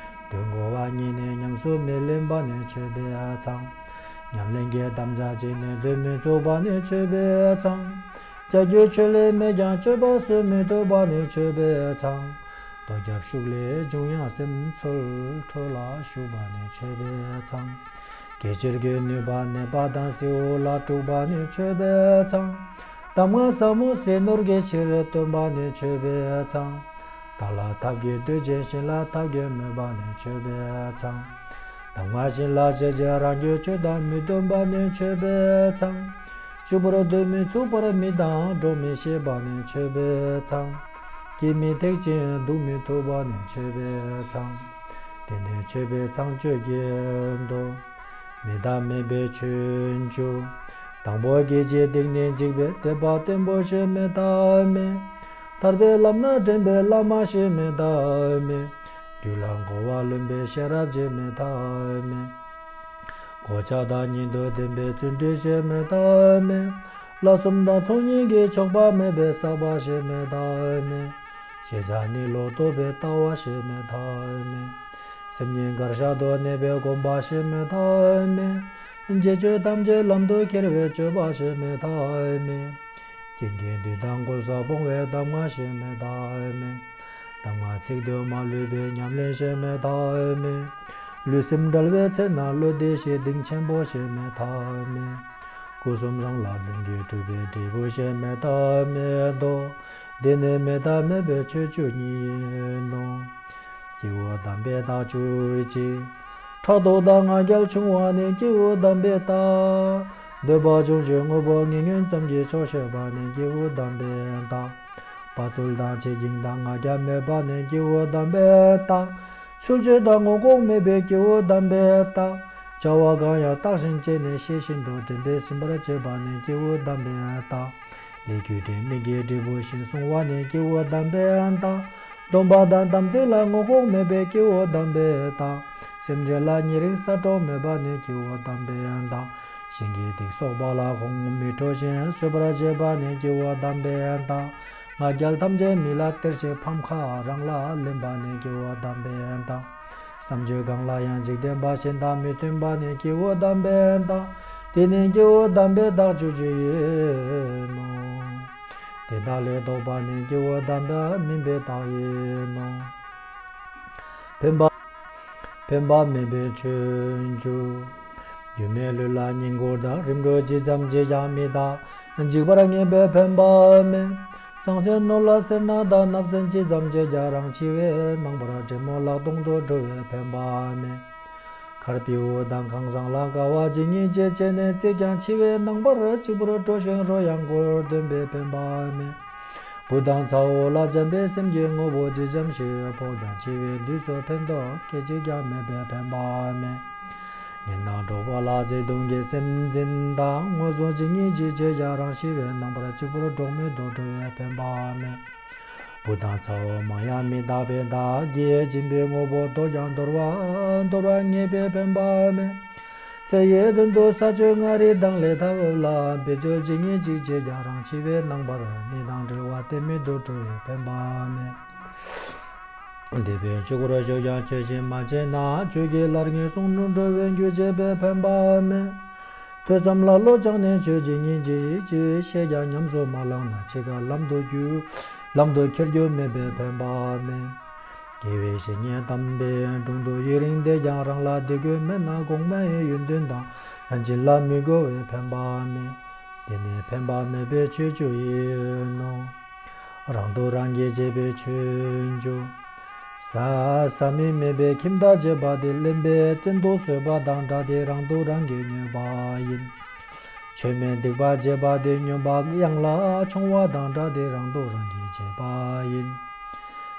དོན་གོ་བ་རྙེད་ནས་ཉམས་སུ་མི་ལེན་པ་ནི་མཆོད་པའི་མཚང་། ཉམས་ལེན་གྱི་དམ་བཅའ་བྱས་ནས་དོན་མི་རྫོགས་པ་ནི་མཆོད་པའི་མཚང་། བྱ་རྒྱུ་ཆོས་ལས་མེད་ཀྱང་སྤྱོད་པ་སུ་མི་ཐུབ་པ་ནི་མཆོད་པའི་མཚང་། རྡོ་རྒྱབ་ཤུགས་ལས་འབྱུང་ཡང་སེམས་ཚོལ་འཕྲོ་ལ་ཞུགས་པ་ནི་མཆོད་པའི་མཚང་། གྱི་ཕྱིར་གྱི་ནུས་པ་ནད་པ་དང་སེའུ་ལ་སྤྲུགས་པ་ནི་མཆོད་པའི་མཚང་། གདམས་ངག་ཟབ་མོ་ཟས་ནོར་གྱི་ཕྱིར་སྟོན་པ་ནི་མཆོད་པའི་མཚང་། བདག་ལ་ཐབས་ཀྱིས་བསྟོད་ཅིང་གཞན་ལ་ཐབས་ཀྱིས་སྨོད་པ་ནི་མཆོད་པའི་མཚང་། གདམས་ངག་གཞན་ལ་བཤད་ཅིང་རང་རྒྱུད་ཆོས་དང་མི་མཐུན་པ་ནི་མཆོད་པའི་མཚང་། ཕྱུག་པོར་སྡོད་མི་ཚུགས་པར་མི་དང་འགྲོགས་མི་ཤེས་པ་ནི་མཆོད་པའི་མཚང་། སྐྱེ་མི་ཐེག་ཅིང་འདུག་མི་ཐུབ་པ་ནི་མཆོད་པའི་མཚང་། དེ་ནས་མཆོད་པའི་མཚང་བཅོས་ཀྱི་མདོ། མི་བདག་མེད་པའི་ཆོས་བཅུ། དང་པོ་དགེ་བྱེད་སྡིག་ནི་འཇིགས་པའི་དད་པ་བརྟན་པོ་ཞེས་མི་བདག་མེད། ཐར་པའི་ལམ་སྣ་འདྲེན་པའི་བླ་མ་ཞེས་མི་བདག་མེད། དུས་ལ་འགོར་བ་ལོན་པའི་ཤེས་རབ་ཅེས་མི་བདག་མེད། གོ་ཆ་དང་ཉིད་དུ་ལྡན་པའི་བརྩོན་འགྲུས་ཞེས་མི་བདག་མེད། ལྷ་གསུམ་དང་ཚོགས་གཉིས་ཀྱི་ཆོགས་པ་མེད་པའི་བསགས་པ་ཞེས་མི་བདག་མེད། ཤེས་བྱ་ནི་ལོག་རྟོག་པའི་ལྟ་བ་ཞེས་མི་བདག་མེད། སེམས་ཉིད་གར་ཤར་དུ་གནས་པའི་སྒོམ་པ་ཞེས་མི་བདག་མེད། རྗེས་སྤྱོད་ཐམས་ཅད་ལམ་དུ་ཁྱེར་བའི་སྤྱོད་པ་ཞེས་མི་བདག་མེད། རྐྱེན་གྱིས་འདུས་དང་འགོལ་ས་སྤོང་བའི་གདམས་ངག་ཞེས་མི་བདག་མེད། གདམས་ངག་ཚིག་དུ་མ་ལུས་པའི་ཉམས་ལེན་ཞེས་མི་བདག་མེད། ལུས་སེམས་འབྲལ་བའི་ཚེ་ན་བློ་བདེ་ཞེས་གཏིང་ཆེན་པོ་ཞེས་མི་བདག་མེད། སྐུ་གསུམ་རང་ལ་ལྷུན་གྱིས་གྲུབ་པའི་འབྲས་བུ་ཞེས་མི་བདག་མེད་དོ། འདི་ནི་མི་བདག་མེད་པའི་ཆོས་བཅུ་གཉིས་ཡིན་ནོ། སྐྱེས་བུ་དམ་པའི་རྟགས་བཅུ་གཅིག་ཕྲག་དོག་དང་ང་རྒྱལ་ཆུང་བ་ནི་སྐྱེས་བུ་དམ་པའི་རྟགས། འདོད་པ་ཆུང་ཞིང་དངོས་པོ་ངེས་ངེས་ཙམ་གྱིས་ཆོག་ཤེས་པ་ནི་སྐྱེས་བུ་དམ་པའི་རྟགས། དཔའ་རྩལ་དང་བྱེད་ཀྱིན་དང་ང་རྒྱལ་མེད་པ་ནི་སྐྱེས་བུ་དམ་པའི་རྟགས། ཚུལ་འཆོས་དང་ངོ་ལྐོག་མེད་པའི་སྐྱེས་བུ་དམ་པའི་རྟགས། བྱ་བ་གང་ཡང་བརྟགས་ཤིང་དཔྱད་ནས་ཤེས་བཞིན་དུ་དྲན་པས་ཟིན་པར་བྱེད་པ་ནི་སྐྱེས་བུ་དམ་པའི་རྟགས། ལས་རྒྱུ་འབྲས་དམིགས་ཀྱི་འབྲས་བུ་གཞིར་བཟུང་བ་ནི་སྐྱེས་བུ་དམ་པའི་རྟགས། སྡོམ་པ་དང་དམ་ཚིག་ལ་ངོ་ལྐོག་མེད་པའི་སྐྱེས་བུ་དམ་པའི་རྟགས། སེམས་ཅན་ལ་ཉེ་རིང་ཟ་འཕྲོག་མེད་པ་ནི་སྐྱེས་བུ་དམ་པའི་རྟགས། གཞན་གྱི་སྡིག་གསོག་པ་ལ་ཁོང་མི་ཁྲོ་ཞིང་གསོད་པར་བྱེད་པ་ནི་སྐྱེས་བུ་དམ་པའི་རྟགས། ང་རྒྱལ་ཐམས་ཅད་མི་ལ་སྟེར་ཞིང་ཕམ་ཁ་རང་ལ་ལེན་པ་ནི་སྐྱེས་བུ་དམ་པའི་རྟགས། བསམ་བརྗོད་གང་ལ་ཡང་འཇིག་རྟེན་པ་གཞན་དང་མི་མཐུན་པ་ནི་སྐྱེས་བུ་དམ་པའི་རྟགས། དེ་ནི་སྐྱེས་བུ་དམ་པའི་རྟགས་བཅུ་གཅིག་ཡིན་ནོ། དེ་དག་ལས་ལྡོག་པ་ནི་སྐྱེས་བུ་དམ་པ་མིན་པའི་རྟགས་ཡིན་ནོ། ཕན་པ། ཕན་པ་མེད་པའི་ཆོས་བཅུ། སྒྱུ་མའི་ལུས་ལ་བསྙེན་བཀུར་དང་རིམ་གྲོ་ཇི་ཙམ་བྱས་ཀྱང་མི་དག་འཇིགས་པར་ངེས་པའི་ཕན་པ་མེད། ཟང་ཟིང་ནོར་ལ་སེར་སྣ་དང་བརྣབ་སེམས་ཇི་ཙམ་བྱས་ཀྱང་རང་འཆི་བའི་ནངས་པར་འདྲེ་མོ་ལག་སྟོང་དུ་འགྲོ་བའི་ཕན་པ་མེད། མཁར་སྤྱི་བོ་དང་ཁང་བཟང་ལ་དགའ་བ་ཇི་སྙེད་ཅིག་བྱས་ནས་བརྩིགས་ཀྱང་། འཆི་བའི་ནངས་པར་གཅིག་པུར་གྲོལ་ཞིང་རོ་ཡང་སྐོར་འདོན་པས་ཕན་པ་མེད། བུ་དང་ཚ་བོ་ལ་བྱམས་པའི་སེམས་ཀྱིས་དངོས་པོ་ཇི་ཙམ་ཞིག་ཕོག་ཀྱང་། འཆི་བའི་དུས་སུ་ཕན་ཐོགས་སྐད་ཅིག་ཀྱང་མེད་པས་ཕན་པ་མེད། ཉེ་གནས་གྲོགས་པོ་ལ་བརྩེ་གདུང་གི་སེམས་འཛིན་དང་། ངོ་སོ་ཇི་སྙེད་ཅིག་བྱས་ཀྱང་། རང་ཤི་བའི་ནངས་པར་གཅིག་པུར་གྲོགས་མེད་དུ་གྲོལ་བས་ཕན་པ་མེད། བུ་དང་ཚ་བོ་མང་ཡང་མི་རྟག་པས། བདག་གིས་སྦྱིན་པའི་དངོས་པོ་བདོག་ཀྱང་། འདོར་བ་འདོར་བ་ངེས་པས་ཕན་པ་མེད། ཚེ་ཡི་དོན་དུ་ས་ཆུ་མངའ་རིས་དང་ལས་ཐབས་ལ་འབད་རྩོལ་ཇི་སྙེད་ཅིག་བྱས་ཀྱང་། རང་འཆི་བའི་ནངས་པར་ནད་དང་བྲལ་བ་གཏན་མེད་དུ་གྲོལ་བས་ཕན་པ་མེད། འདས་པའི་ཆོས་སྐོར་ཞུས་ཀྱང་ཆོས་བཞིན་མ་བྱས་ན། ཆོས་ཀྱི་ལར་ངན་གསུང་དྲུག་འགྲོ་བའི་རྒྱུ་བྱས་པས་ཕན་པ་མེད། ཐོས་བསམ་ལ་བློ་སྦྱངས་ནས་ཆོས་ཇི་སྙེད་ཅིག་ཅིག་ཤེས་ཀྱང་ཉམས་སུ་མ་བླངས་ན། འཆི་ཁར་ལམ་དུ་རྒྱུ་ལམ་དུ་འཁྱེར་རྒྱུ་མེད་པས་ཕན་པ་མེད། དགེ་བའི་བཤེས་གཉེན་དམ་པའི་དྲུང་དུ་ཡུན་རིང་བསྡད་ཀྱང་། རང་ལ་བདེ་དགོས་མེད་ན། གོང་མའི་ཡོན་ཏན་དང་ཡང་སྦྱིན་ལ་མི་གོ་བས་ཕན་པ་མེད། དེ་ནི་ཕན་པ་མེད་པའི་ཆོས་བཅུ་ཡིན་ནོ། རང་སྡུག་རང་གིས་བྱས་པའི་ཆོས་བཅུ། ཟ་ཟ་མིན་མེད་པའི་ཁྱིམ་བདག་བྱེད་པ་དེ། གླེན་པའི་བཙན་དུག་ཟོས་པ་དང་འདྲ་སྟེ། རང་སྡུག་རང་གིས་ཉོས་པ་ཡིན། མཆོད་མེ་སྡིག་པ་བྱེད་པ་དེ། སྨྱོན་པ་གཡང་ལ་མཆོང་བ་དང་འདྲ་སྟེ། རང་སྡུག་རང་གིས་བྱས་པ་ཡིན།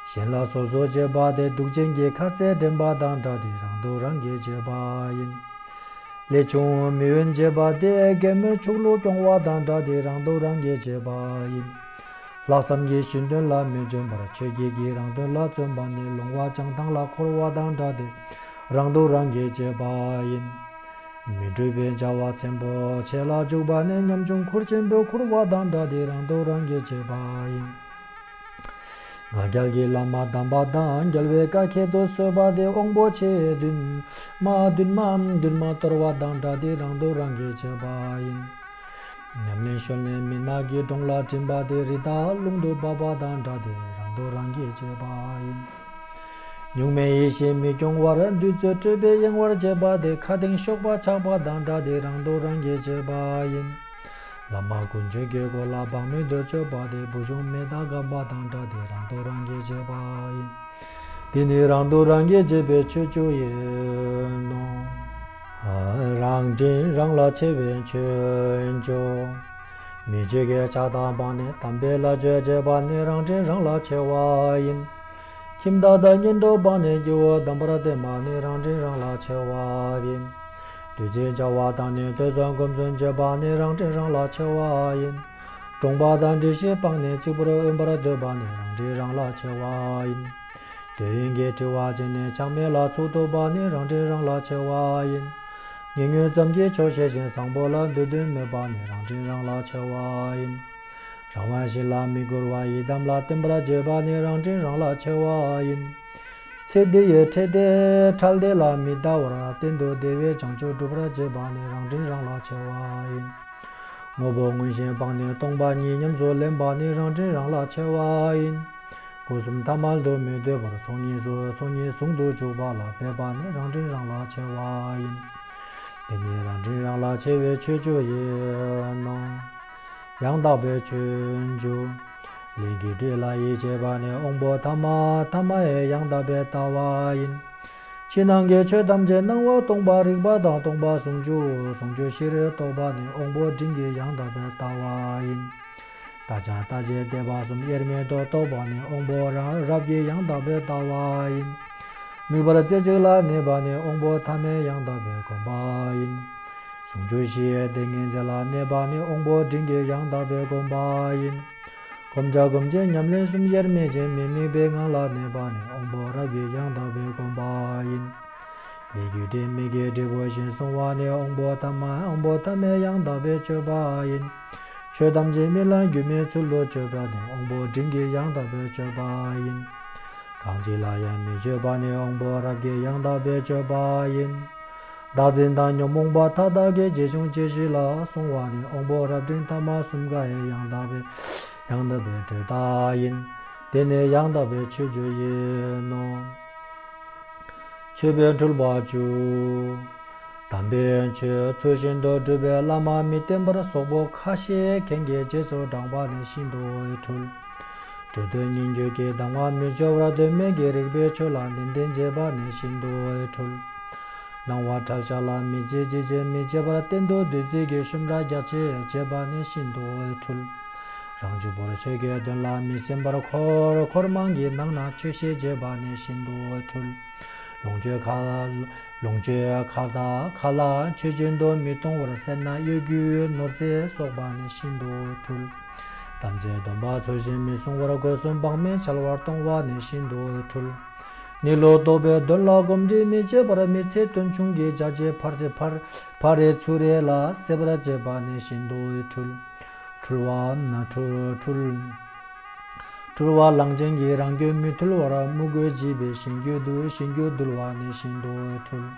གཞན་ལ་སོ་སོ་བྱེད་པ་དེ། དུག་ཅན་གྱི་ཁ་ཟས་འདྲེན་པ་དང་འདྲ་སྟེ། རང་སྡུག་རང་གིས་བྱས་པ་ཡིན། ལས་ཆུང་མི་འོན་བྱེད་པ་དེ། རྒན་མོས་ཕྱུགས་ལུག་སྐྱོང་བ་དང་འདྲ་སྟེ། རང་སྡུག་རང་གིས་བྱས་པ་ཡིན། ལྷག་བསམ་གྱིས་གཞན་དོན་ལ་མི་བརྩོན་པར། ཆོས་བརྒྱད་ཀྱིས་རང་དོན་ལ་བརྩོན་པ་ནི། ལོང་བ་བྱང་ཐང་ལ་འཁོར་བ་དང་འདྲ་སྟེ། རང་སྡུག་རང་གིས་བྱས་པ་ཡིན། མི་འཁྲུལ་པའི་བྱ་བ་ཆེན་པོ་ཆེ་ལ་འཇུག་པ་ནི། ཉམ་ཆུང་ཁུར་ཆེན་པོས་འཁུར་བ་དང་འདྲ་སྟེ། རང་སྡུག་རང་གིས་བྱས་པ་ཡིན། ང་རྒྱལ་གྱི་ལམ་མ་བདམས་པ་དང་། རྒྱལ་བའི་བཀའ་ཁྱད་དུ་གསོད་པ་དེ། དབང་པོ་ཆེ་བདུན་མ་བདུན་མ་བདུན་མ་གཏོར་བ་དང་འདྲ་སྟེ། རང་སྡུག་རང་གིས་བྱས་པ་ཡིན། ཉམས་ལེན་ཤུལ་ནས་མི་ནག་གི་སྒྲོང་ལ་བྲིམ་པ་དེ། རི་དྭགས་རླུང་དུ་འབབ་པ་དང་འདྲ་སྟེ། རང་སྡུག་རང་གིས་བྱས་པ་ཡིན། གཉུག་མའི་ཡེ་ཤེས་མི་སྐྱོང་བར། བདུད་རྩི་སྤྲོས་པས་གཡེང་བར་བྱེད་པ་དེ། ཁ་གདེངས་གཤོག་པ་ཆག་པ་དང་འདྲ་སྟེ། རང་སྡུག་རང་གིས་བྱས་པ་ཡིན། བླ་མ་ཀུན་སྤྱོད་ཀྱི་སྒོ་ལ་བག་མེད་དུ་སྤྱོད་པ་དེ། བུ་ཆུང་མི་དག་རྐང་པ་དང་འདྲ་སྟེ། རང་སྡུག་རང་གིས་བྱས་པ་ཡིན། དེ་ནི་རང་སྡུག་རང་གིས་བྱས་པའི་ཆོས་བཅུ་ཡིན་ནོ། རང་དྲིན་རང་ལ་ཆེ་བའི་ཆོས་བཅུ། མི་ཆོས་ཀྱི་ཆགས་སྡང་སྤངས་ནས། དམ་པའི་བླ་མཆོད་བྱེད་པ་ནི། རང་དྲིན་རང་ལ་ཆེ་བ་ཡིན། ཁྱིམ་བདག་དང་གཉེན་གྲོགས་སྤངས་ནས། སྐྱེ་བོ་དམ་པར་བསྟེན་པ་ནི། རང་དྲིན་རང་ལ་ཆེ་བ་ཡིན། བདུད་རྩི་བྱ་བ་དང་ནི། ཐོས་བསམ་སྒོམ་གསུམ་བྱེད་པ་ནི། རང་དྲིན་རང་ལ་ཆེ་བ་ཡིན། གྲོང་པ་དང་འགྲིགས་ཤིང་སྤངས་ནས། གཅིག་པུར་དབེན་པར་འདོད་པ་ནི། རང་དྲིན་རང་ལ་ཆེ་བ་ཡིན། འདོད་ཡོན་གྱི་དྲི་བ་བྱས་ནས། ཆགས་མེད་ལ་ཚུགས་ཐུབ་པ་ནི། རང་དྲིན་རང་ལ་ཆེ་བ་ཡིན། ཉེ་ཉོན་ཙམ་གྱིས་ཆོག་ཤེས་ཤིང་། བཟང་པོ་ལ་འདོད་དོན་མེད་པ་ནི། རང་དྲིན་རང་ལ་ཆེ་བ་ཡིན། རང་དབང་གཞན་ལ་མི་བསྐུར་བ། ཡི་དམ་ལ་བརྟེན་པར་བྱེད་པ་ནི། རང་དྲིན་རང་ལ་ཆེ་བ་ཡིན། ཚེ་འདི་ཡི་འཕྲལ་བདེ་འཕྲལ་བདེ་ལ་མི་ལྟ་བར། གཏན་དུ་བདེ་བའི་བྱང་ཆུབ་སྒྲུབ་པར་བྱེད་པ་ནི། རང་དྲིན་རང་ལ་ཆེ་བ་ཡིན། དངོས་པོ་མངོན་ཞེན་སྤངས་ནས། སྟོང་པ་ཉིད་ཉམས་སུ་ལེན་པ་ནི། རང་དྲིན་རང་ལ་ཆེ་བ་ཡིན། སྒོ་གསུམ་ཐ་མལ་དུ་མི་སྡོད་པར། ཚོགས་གཉིས་སུ་ཚོགས་གཉིས་ཟུང་དུ་འཇུག་པ་ལ་འབད་པ་ནི། རང་དྲིན་རང་ལ་ཆེ་བ་ཡིན། དེ་ནི་རང་དྲིན་རང་ལ་ཆེ་བའི་ཆོས་བཅུ་ཡིན་ནོ། ཡང་དག་པའི་ཆོས་བཅུ། ལས་རྒྱུ་འབྲས་ལ་ཡིད་ཆེས་པ་ནི། དབང་པོ་ཐ་མ་ཐ་མ་ཡི་ཡང་དག་པའི་ལྟ་བ་ཡིན། ཕྱི་ནང་གི་ཆོས་ཐམས་ཅད་སྣང་བ་སྟོང་པ་རིག་པ་དང་སྟོང་པ་ཟུང་འཇུག་ཟུང་འཇུག་ཤེས་རིག་རྟོགས་པ་ནི། དབང་པོ་འབྲིང་གི་ཡང་དག་པའི་ལྟ་བ་ཡིན། རྟག་འཆར་རྟག་བྱེད་བདེན་པ་གསུམ་དབྱེར་མེད་དུ་རྟོགས་པ་ནི། དབང་པོ་རབ་རབ་ཀྱི་ཡང་དག་པའི་ལྟ་བ་ཡིན། དམིགས་པ་རྩེ་གཅིག་ལ་གནས་པ་ནི། དབང་པོ་ཐ་མའི་ཡང་དག་པའི་སྒོམ་པ་ཡིན། ཟུང་འཇུག་གཞི་ཡི་ཏིང་ངེ་འཛིན་ལ་གནས་པ་ནི། དབང་པོ་འབྲིང་གི་ཡང་དག་པའི་སྒོམ་པ་ཡིན། གོམས་བྱ་སྒོམ་བྱེད་ཉམས་ལེན་གསུམ་དབྱེར་མེད་ཅིང་། མི་དམིགས་པའི་ངང་ལ་གནས་པ་ནི། དབང་པོ་རབ་ཀྱི་ཡང་དག་པའི་སྒོམ་པ་ཡིན། ལས་རྒྱུ་འབྲས་མིག་གི་འབྲས་བུ་བཞིན་བསྲུང་བ་ནི། དབང་པོ་ཐ་མ་དབང་པོ་ཐ་མའི་ཡང་དག་པའི་སྤྱོད་པ་ཡིན། ཆོས་ཐམས་ཅད་རྨི་ལམ་སྒྱུ་མའི་ཚུལ་དུ་སྤྱོད་པ་ནི། དབང་པོ་འབྲིང་གི་ཡང་དག་པའི་སྤྱོད་པ་ཡིན། གང་ཅི་ལ་ཡང་མི་སྤྱོད་པ་ནི། དབང་པོ་རབ་ཀྱི་ཡང་དག་པའི་སྤྱོད་པ་ཡིན། བདག་འཛིན་དང་ཉོན་མོངས་པ་མཐའ་དག་གི་རྗེས་བྱུང་སྐྱེ་ཤི་ལ་བསྲུང་བ་ནི། དབང་པོ་རབ་འབྲིང་ཐ་མ་གསུམ་ཀ་ཡི་ཡང་དག་པའི་ཡང་དག་པའི་སྤྱོད་པ་ཡིན། དེ་ནི་ཡང་དག་པའི་ཆོས་བཅུ་ཡིན་ནོ། མཆོད་པའི་འཁྲུལ་པ་བཅུ། དམ་པའི་ཆོས་ཚུལ་བཞིན་དུ་སྒྲུབ་པའི་བླ་མ་མི་བསྟེན་པར་སོག་པོ་ཁ་ཤས་མཁན་གྱི་རྗེས་སུ་འབྲངས་པ་ནི་ཤིན་ཏུ་འཁྲུལ། གྲོས་བསྟུན་སྙན་བརྒྱུད་ཀྱི་གདམས་ངག་མི་སྤྱོད་པར་དོན་མེད་ཀྱི་རིགས་པའི་ཆོས་ལ་ནན་ཏན་བྱེད་པ་ནི་ཤིན་ཏུ་འཁྲུལ། སྣང་བ་ཕྲལ་བྱ་ལ་མི་བྱེད། ཅི་བྱེད་མི་བྱེད་པར་བསྟན་དུ་བདུད་རྩི་གི་ཤུན་ཕྲ་རྒྱ་ཆེ་བྱེད་པ་ནི་ཤིན་ཏུ་འཁྲུལ། རང་གཅིག་པུར་ཆོས་ཀྱི་དོན་ལ་མི་སེམས་པར་འཁོར། འཁོར་མང་གི་ནང་ན་ཆོས་བཤད་བྱེད་པ་ནི་ཤིན་ཏུ་འཁྲུལ། ལོངས་སྤྱོད་ཁ་ལོངས་སྤྱོད་ཁ་དང་ཁ་ལ་ཆོས་བཞིན་དུ་མི་གཏོང་བར་སེར་སྣ་གཡོ་སྒྱུའི་ནོར་རྫས་གསོག་པ་ནི་ཤིན་ཏུ་འཁྲུལ། དམ་ཚིག་སྡོམ་པ་ཚུལ་བཞིན་མི་སྲུང་བར་སྒོ་གསུམ་བག་མེད་འཆལ་བར་གཏོང་བ་ནི་ཤིན་ཏུ་འཁྲུལ། གནས་ལུགས་རྟོགས་པའི་དོན་ལ་གོམས་འདྲིས་མི་བྱེད་པར་མི་ཚེ་དོན་ཆུང་གི་བྱ་བྱེད་ཕར་ཚེ་ཕར་ཕར་རེ་ཚུར་རེ་ལ་སྲེད་པར་བྱེད་པ་ནི་ཤིན་ཏུ་འཁྲུལ། འཁྲུལ་བ་ན་འཁྲུལ་འཁྲུལ། འཁྲུལ་བ་གླང་ཆེན་གྱི་རང་རྒྱུད་མི་ཐུལ་བར་དམུ་རྒོད་བྱིས་པའི་གཞན་རྒྱུད་དུ་གཞན་རྒྱུད་འདུལ་བ་ནི་ཤིན་ཏུ་འཁྲུལ།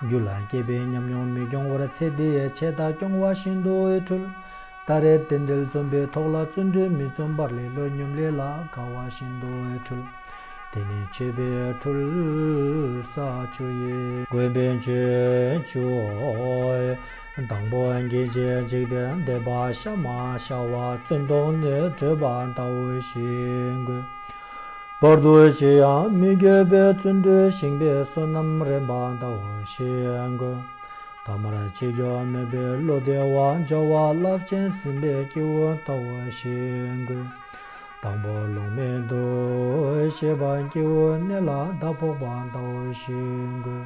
རྒྱུད་ལ་སྐྱེས་པའི་ཉམས་མྱོང་མི་སྐྱོང་བར་ཚེ་འདིའི་ཆེད་དུ་སྐྱོང་བ་ཤིན་ཏུ་འཁྲུལ། ད་རེས་རྟེན་འབྲེལ་བརྩོན་པའི་ཐོག་ལ་བརྩོན་འགྲུས་མི་བརྩོན་པར་ལེ་ལོ་སྙོམས་ལས་ལ་དགའ་བ་ཤིན་ཏུ་འཁྲུལ། དེ་ནི་ཆོས་པའི་འཁྲུལ་ས་བཅུ་ཡིན། དགོས་པའི་ཆོས་བཅུ། དང་པོ་སྐྱེ་འཆི་འཇིག་པའི་འདོད་པ་ཤ་མ་ཤ་བ་བཙོན་དོང་ནས་བྲོས་པ་ལྟ་བུ་ཞིག་དགོས། བར་དུ་ཞིག་ཡང་མི་འགྱོད་པའི་བརྩོན་འགྲུས་ཞིང་པའི་བསོད་ནམས་རན་པ་ལྟ་བུ་ཞིག་དགོས། ཐ་མར་ཅི་འགྱོ་མེད་པའི་བློ་བདེ་བ་འཇའ་བ་རླབས་ཆེན་ཟིན་པའི་སྐྱེ་བོ་ལྟ་བུ་ཞིག་དགོས། དང་པོ་ལུང་མེད་དུ་ཤེས་པ་སྐྱེ་བོའི་གནས་ལ་ཟླ་ཕོག་པ་ལྟ་བུ་ཞིག་དགོས།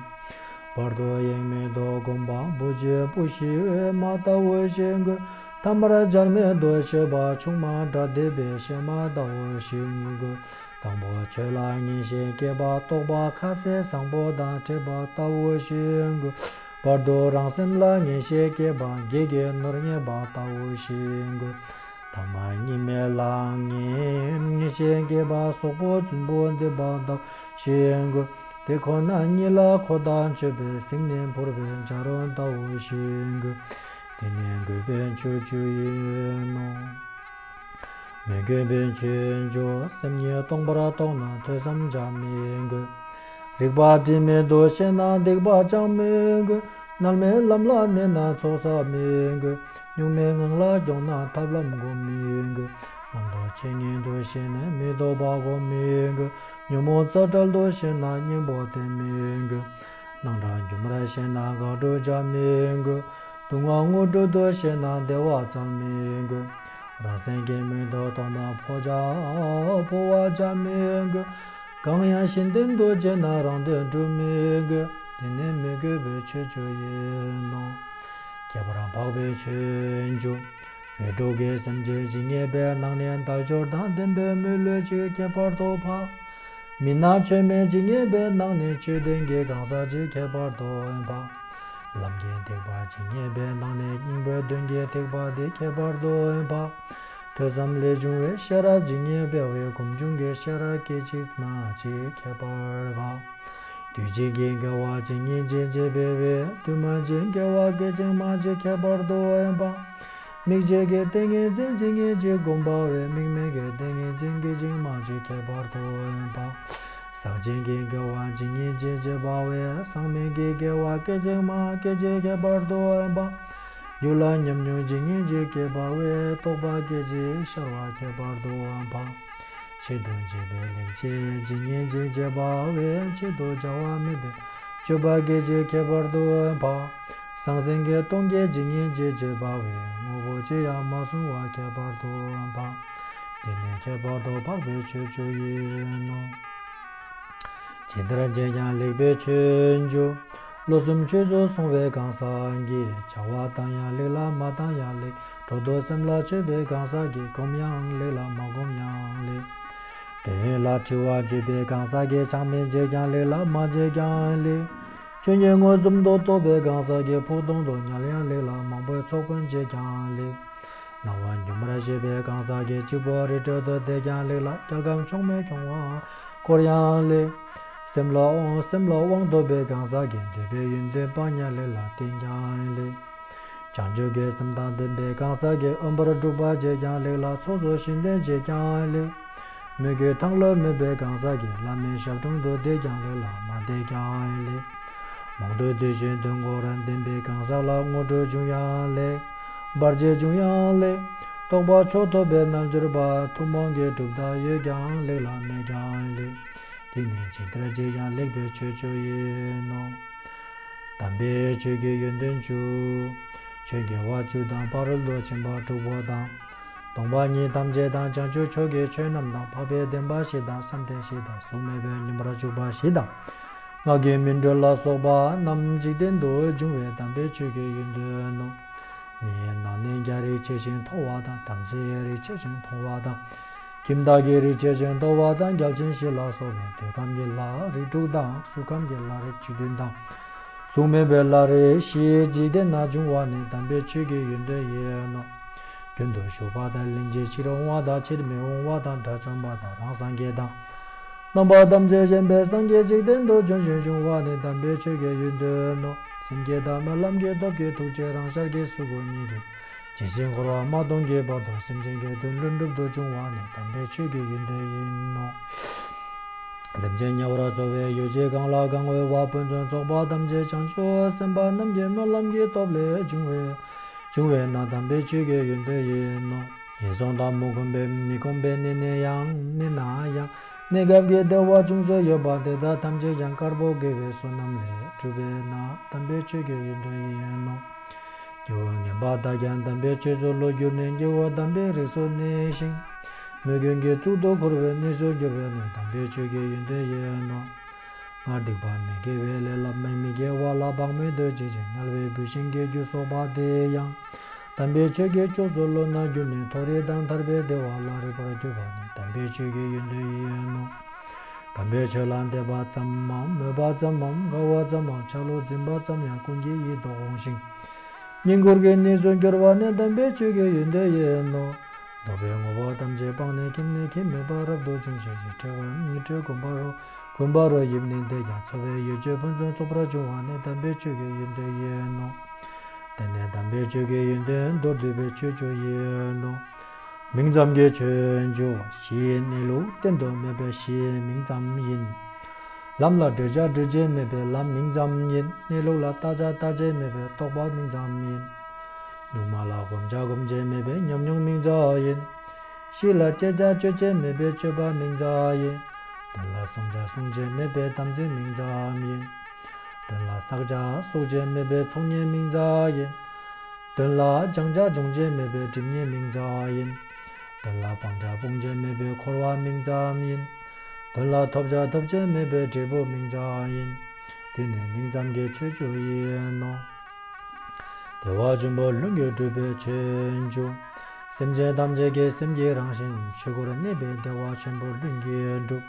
བར་དུ་གཡེང་མེད་དུ་སྒོམ་པ་བུ་གཅིག་བུ་ཤི་བའི་མ་ལྟ་བུ་ཞིག་དགོས། ཐ་མར་སྦྱར་མེད་དུ་ཤེས་པ་ཆུང་མ་སྒྲ་འདེབས་པའི་གཤེད་མ་ལྟ་བུ་ཞིག་དགོས། དང་པོ་ཆོས་ལ་ངེས་ཤེས་སྐྱེས་པ་རྟོགས་པ་ཁ་ཟས་བཟང་པོ་དང་འཕྲད་པ་ལྟ་བུ་ཞིག་དགོས། བར་དུ་རང་སེམས་ལ་ངེས་ཤེས་སྐྱེས་པ་བགེགས་ཀྱི་ནོར་རྙེད་པ་ལྟ་བུ་ཞིག་དགོས། ཐ་མ་གཉིས་མེད་ལ་ངེས་ངེས་ཤེས་སྐྱེས་པ་སོག་པོ་བཙུན་པོ་འདེབས་པ་ལྟ་བུ་ཞིག་དགོས། དེ་ཁོ་ན་ཉིད་ལ་འཁོར་དང་མཆོད་པའི་གཟིངས་ནས་བོར་བའི་བྱ་རོག་ལྟ་བུ་ཞིག་དགོས། དེ་ནི་དགོས་པའི་ཆོས་བཅུ་ཡིན་ནོ། མི་དགོས་པའི་ཆོས་བཅུ། སེམས་ཉིད་སྟོང་པར་རྟོགས་ན་ཐོས་བསམ་བྱ་མི་དགོས། རིག་པ་དྲི་མེད་དུ་ཤེས་ན་སྡིག་པ་བྱ་མི་དགོས། རྣལ་མའི་ལམ་ལ་གནས་ན་ཚོགས་བསགས་མི་དགོས། གཉུག་མའི་ངང་ལ་མགྱོགས་ན་ཐབས་ལམ་སྒོམ་མི་དགོས། རྣམ་རྟོག་ཆོས་ཉིད་དུ་ཤེས་ནས་མི་ལྡོག་པ་སྒོམ་མི་དགོས། ཉོན་མོངས་རྩ་བྲལ་དུ་ཤེས་ན་གཉེན་པོ་བསྟེན་མི་དགོས། སྣང་གྲགས་སྒྱུ་མར་ཤེས་ན་དགག་སྒྲུབ་བྱ་མི་དགོས། སྡུག་བསྔལ་དངོས་གྲུབ་ཏུ་ཤེས་ན་བདེ་བ་བཙལ་མི་དགོས། རང་སེམས་སྐྱེ་མེད་དུ་རྟོགས་ན་འཕོ་བྱ་འཕོ་བ་བྱ་མི་དགོས། གང་ཡང་གཞན་དོན་དུ་བྱས་ན་རང་དོན་སྒྲུབ་མི་དགོས། དེ་ནི་མི་དགོས་པའི་ཆོས་བཅུ་ཡིན་ནོ། ཁྱད་པར་འཕགས་པའི་ཆོས་བཅུ། རིགས་དྲུག་གི་སེམས་ཅན་ཇི་སྙེད་པའི་ནང་ནས་དལ་འབྱོར་དང་ལྡན་པའི་མི་ལུས་གཅིག་ཁྱད་པར་དུ་འཕགས། མི་ནག་ཆོས་མེད་ཇི་སྙེད་པའི་ནང་ནས་ཆོས་ལྡན་གྱི་གང་ཟག་གཅིག་ཁྱད་པར་དུ་འཕགས། ལམ་གྱི་ཐེག་པ་ཇི་སྙེད་པའི་ནང་ནས་སྙིང་པོའི་དོན་གྱི་ཐེག་པ་འདི་ཁྱད་པར་དུ་འཕགས། ཐོས་བསམ་ལས་བྱུང་བའི་ཤེས་རབ་ཇི་སྙེད་པ་བས་སྒོམ་བྱུང་གི་ཤེས་རབ་སྐད་ཅིག་མ་གཅིག་ཁྱད་པར་འཕགས། དུས་གཅིག་གི་དགེ་བ་ཇི་སྙེད་ཅིག་བྱས་པ་བས་དུས་མ་གཅིག་དགེ་བ་སྐད་ཅིག་མ་གཅིག་ཁྱད་པར་དུ་འཕགས། དམིགས་བཅས་ཀྱི་ཏིང་ངེ་འཛིན་ཇི་སྙེད་ཅིག་བསྒོམས་པ་བས་དམིགས་མེད་ཀྱི་ཏིང་ངེ་འཛིན་སྐད་ཅིག་མ་གཅིག་ཁྱད་པར་དུ་འཕགས། ཟག་བཅས་ཀྱི་དགེ་བ་ཇི་སྙེད་ཅིག་བྱས་པ་བས་ཟག་མེད་ཀྱི་དགེ་བ་སྐད་ཅིག་མ་སྐད་ཅིག་ཁྱད་པར་དུ་འཕགས། རྒྱུད་ལ་ཉམས་མྱོང་ཇི་སྙེད་ཅིག་སྐྱེས་པ་བས་རྟོགས་པ་སྐད་ཅིག་ཤར་བ་ཁྱད་པར་དུ་འཕགས། ཆེད་དུ་བྱས་པའི་ལེགས་སྤྱད་ཇི་སྙེད་ཅིག་བྱས་པ་བས་ཆེད་དུ་བྱ་བ་མེད་པའི་སྤྱོད་པ་སྐད་ཅིག་ཁྱད་པར་དུ་འཕགས། ཟང་ཟིང་གི་ལྟུང་བྱེད་ཇི་སྙེད་ཅིག་བྱས་པ་བས་དངོས་པོ་ཅི་ཡང་མ་བཟུང་བ་ཁྱད་པར་དུ་འཕགས། དེ་ནི་ཁྱད་པར་དུ་འཕགས་པའི་ཆོས་བཅུ་ཡིན་ནོ། ཇི་ལྟར་བྱས་ཀྱང་ལེགས་པའི་ཆོས་བཅུ། བློ་གསུམ་ཆོས་སུ་སོང་བའི་གང་ཟག་གིས། བྱ་བ་བཏང་ཡང་ལེགས་ལ་མ་བཏང་ཡང་ལེགས། གྲོགས་དང་སེམས་ལ་སྤྱོད་པའི་གང་ཟག་གིས། གོམས་ཡང་ལེགས་ལ་མ་གོམས་ཡང་ལེགས། དོན་ལ་དྲི་བ་བརྗོད་པའི་གང་ཟག་གིས། ཆགས་མེད་བྱས་ཀྱང་ལེགས་ལ་མ་བྱས་ཀྱང་ལེགས། ཆོས་ཉིད་མངོན་སུམ་དུ་རྟོགས་པའི་གང་ཟག་གིས། ཕུགས་དོན་དུ་ཉལ་ཡང་ལེགས་ལ་མང་པོའི་ཚོགས་ཀུན་བྱས་ཀྱང་ལེགས། སྣང་བ་སྒྱུ་མར་ཤེས་པའི་གང་ཟག་གིས། གཅིག་པུ་རིགས་གཅིག་ཏུ་བསྡད་ཀྱང་ལེགས་ལ། སྐྱེ་ཁམས་ཕྱོགས་མེད་སྐྱོང་བ་བསྐོར་ཡང་ལེགས། སེམས་ལ་དབང་སེམས་ལ་དབང་ཐོབ་པའི་གང་ཟག་གིས། འདོད་པའི་ཡོན་ཏན་སྤང་ཡང་ལེགས་ལ་བསྟེན་ཀྱང་ལེགས། བྱང་ཆུབ་ཀྱི་སེམས་དང་ལྡན་པའི་གང་ཟག་གིས། དབེན་པར་སྒྲུབ་པ་བྱས་ཀྱང་ལེགས་ལ། ཚོགས་སུ་ཞིང་དོན་བྱས་ཀྱང་ལེགས། མོས་གུས་ཐང་ལ་མོས་པའི་གང་ཟག་གིས། བླ་མའི་ཞབས་དྲུང་དུ་བསྡད་ཀྱང་ལེགས་ལ་མ་བསྡད་ཀྱང་ལེགས། མང་དུ་སྡོད་ཅིང་དོན་ཁོ་རང་ལྡན་པའི་གང་ཟག་ལ་དངོས་གྲུབ་འབྱུང་ཡང་ལེགས། བར་ཆད་འབྱུང་ཡང་ལེགས། རྟོགས་པ་མཆོག་ཐོབ་པའི་རྣལ་འབྱོར་པ། ཐུན་མོང་གི་གྲུབ་མཐའ་ཡོད་ཀྱང་ལེགས་ལ་མེད་ཀྱང་ལེགས། དེ་ནི་ཇི་ལྟར་བྱས་ཀྱང་ལེགས་པའི་ཆོས་བཅུ་ཡིན་ནོ། དམ་པའི་ཆོས་ཀྱི་ཡོན་ཏན་བཅུ། ཆོས་དགེ་བ་བཅུ་དང་ཕ་རོལ་ཏུ་ཕྱིན་པ་དྲུག་པོ་དང་། སྟོང་པ་ཉིད་ཐམས་ཅད་དང་བྱང་ཆུབ་མཆོག་གི་ཆོས་རྣམས་དང་འཕགས་པའི་བདེན་པ་བཞི་དང་བསམ་གཏན་བཞི་དང་གཟུགས་མེད་པའི་མཉམ་པར་འཇུག་པ་བཞི་དང་། སྔགས་ཀྱི་སྨིན་གྲོལ་ལ་སོགས་པ་རྣམས་འཇིག་རྟེན་དུ་འབྱུང་བའི་དམ་པའི་ཆོས་ཀྱི་ཡོན་ཏན་ནོ། མིའི་ནང་ནས་རྒྱལ་རིགས་ཆེ་ཞིང་མཐོ་བ་དང་དམ་སྲིའི་རིགས་ཆེ་ཞིང་མཐོ་བ་དང་། ཁྱིམ་བདག་གི་རིགས་ཆེ་ཞིང་མཐོ་བ་དང་རྒྱལ་ཆེན་བཞི་ལ་སོགས་པའི་འདོད་ཁམས་ཀྱི་ལྷ་རིགས་དྲུག་དང་གཟུགས་ཁམས་ཀྱི་ལྷ་རིགས་བཅུ་བདུན་དང་། གཟུགས་མེད་པའི་ལྷ་རིགས་བཞི་འཇིག་རྟེན་ན་འབྱུང་བ་ནི་དམ་པའི་ཆོས་ཀྱི་ཡོན་ཏན་ཡིན་ནོ། རྒྱུན་དུ་ཞུགས་པ་དང་ལན་གཅིག་ཕྱིར་འོང་བ་དང་ཕྱིར་མི་འོང་བ་དང་དགྲ་བཅོམ་པ་དང་རང་སངས་རྒྱས་དང་། རྣམ་པ་ཐམས་ཅད་མཁྱེན་པའི་སངས་རྒྱས་འཇིག་རྟེན་དུ་བྱོན་ཞིང་འབྱུང་བ་ནི་དམ་པའི་ཆོས་ཀྱི་ཡོན་ཏན་ནོ། སེམས་བསྐྱེད་དང་སྨོན་ལམ་གྱི་སྟོབས་ཀྱིས་ཐུགས་རྗེ་རང་ཤར་གྱི་གཟུགས་སྐུ་ཉིད་ཀྱིས་ཇི་བཞིན་འཁོར་བ་མ་སྟོངས་ཀྱི་བར་དུ་སེམས་ཅན་གྱི་དོན་ལྷུན་གྲུབ་ཏུ་འབྱུང་བ་ནི་དམ་པའི་ཆོས་ཀྱི་ཡོན་ཏན་ཡིན་ནོ། སེམས་ཅན་དམྱལ་བར་འཚོ་བའི་ཡུལ་གྱི་གང་ལ་གང་འོས་པ་ཕུན་སུམ་ཚོགས་པ་ཐམས་ཅད་བྱང་ཆུབ་སེམས་དཔའ་རྣམས་ཀྱི་སྨོན་ལམ་གྱི་སྟོབས་ལས་བྱུང་བའི་བྱུང་བས་ན་དམ་པའི་ཆོས་ཀྱི་ཡོན་ཏན་ཡིན་ནོ། ངན་སོང་དང་མི་ཁོམ་པའི་མི་ཁོམ་པའི་གནས་ནས་ཡང་གནས་ན་ཡང་གནས་སྐབས་ཀྱི་བདེ་བ་ཅུང་ཟད་ཡོད་པ་དེ་དག་ཐམས་ཅད་ཀྱང་དཀར་པོ་དགེ་བའི་བསོད་ནམས་ལས་གྲུབ་པས་ན་དམ་པའི་ཆོས་ཀྱི་ཡོན་ཏན་ཡིན་ནོ། སྐྱེ་བོ་ངན་པ་དག་ཀྱང་དམ་པའི་ཆོས་སུ་བློ་གྱུར་ནས་སྐྱེ་བོ་དམ་པའི་རིགས་སུ་གནས་ཤིང་། མི་མགོན་གྱི་གཙུག་ཏུ་འཁོར་བའི་གནས་སུ་གྱུར་པ་ནི་དམ་པའི་ཆོས་ཀྱི་ཡོན་ཏན་ཡིན་ནོ། སྔར་སྡིག་པ་མི་དགེ་བའི་ལས་ལ་མི་དགེ་བ་ལ་བག་མེད་དུ་བྱེད་ཅིང་དམྱལ་བའི་བུད་ཤིང་གི་རྒྱུ་སོགས་པ་དེ་ཡང་། དམ་པའི་ཆོས་ཀྱི་ཕྱོགས་སུ་བློ་སྣ་གྱུར་ནས་མཐོ་རིས་དང་ཐར་པའི་བདེ་བ་ལ་རེག་པར་གྱུར་པ་ནི་དམ་པའི་ཆོས་ཀྱི་ཡོན་ཏན་ཡིན་ནོ། དམ་པའི་ཆོས་ལ་འདོད་པ་ཙམ་མམ་མོས་པ་ཙམ་མམ་དགའ་བ་ཙམ་མམ་ཆ་ལུགས་འཛིན་པ་ཙམ་ཡང་ཀུན་གྱི་ཡིད་དུ་འོང་ཞིང་། བསྙེན་བཀུར་གྱི་གནས་སུ་གྱུར་པ་ནི་དམ་པའི་ཆོས་ཀྱི་ཡོན་ཏན་ཡིན་ནོ། ལྡོག་པའི་ངོ་བོ་ཐམས་ཅད་སྤངས་ནས་ཁྱིམ་ནས་ཁྱིམ་མེད་པར་རབ་ཏུ་བྱུང་ཞིང་ཡིད་འཕྲོག་པའམ་ཡིད་འཕྲོག་གོམས་པ་རུ་གོམས་པ་རུ་ཡིབ་ནས་འདས་ཀྱང་འཚོ་བའི་ཡུལ་ཆོས་ཕུན་སུམ་ཚོགས་པར་འབྱུང་བ་ནི་དམ་པའི་ཆོས་ཀྱི་ཡོན་ཏན་ཡིན་ནོ། དེ་ནས་དམ་པའི་ཆོས་ཀྱི་ཡོན་ཏན་མདོར་བསྡུས་པའི་ཆོས་བཅུ་ཡིན་ནོ། མིང་ཙམ་གྱི་ཆོས་བཅུ། གཞིའི་གནས་ལུགས་བསྟན་དུ་མེད་པའི་གཞིའི་མིང་ཙམ་ཡིན། ལམ་ལ་བགྲོད་བྱ་བགྲོད་བྱེད་མེད་པའི་ལམ་མིང་ཙམ་ཡིན། གནས་ལུགས་ལ་བརྟག་བྱ་བརྟག་བྱེད་མེད་པའི་རྟོག་པ་མིང་ཙམ་ཡིན། སྡུག་བསྔལ་ལ་གོམས་བྱ་གོམས་བྱེད་མེད་པའི་ཉམས་མྱོང་མིང་ཙམ་ཡིན། གཤིས་ལ་སྤྱད་བྱ་སྤྱོད་བྱེད་མེད་པའི་སྤྱོད་པ་མིང་ཙམ་ཡིན། དོན་ལ་བསྲུང་བྱ་བསྲུང་བྱེད་མེད་པའི་དམ་ཚིག་མིང་ཙམ་ཡིན། དོན་ལ་བསགས་བྱ་བསགས་བྱེད་མེད་པའི་ཚོགས་གཉིས་མིང་ཙམ་ཡིན། དོན་ལ་སྦྱང་བྱ་སྦྱོང་བྱེད་མེད་པའི་སྒྲིབ་གཉིས་མིང་ཙམ་ཡིན། དོན་ལ་སྤང་བྱ་སྤོང་བྱེད་མེད་པའི་འཁོར་བ་མིང་ཙམ་ཡིན། དོན་ལ་ཐོབ་བྱ་ཐོབ་བྱེད་མེད་པའི་འབྲས་བུ་མིང་ཙམ་ཡིན། དེ་ནི་མིང་ཙམ་གྱི་ཆོས་བཅུ་ཡིན་ནོ། བདེ་བ་ཆེན་པོ་ལྷུན་གྱིས་གྲུབ་པའི་ཆོས་བཅུ། སེམས་ཅན་ཐམས་ཅད་ཀྱི་སེམས་ཀྱི་རང་བཞིན་ཆོས་སྐུར་གནས་པའི་བདེ་བ་ཆེན་པོ་ལྷུན་གྱིས་གྲུབ།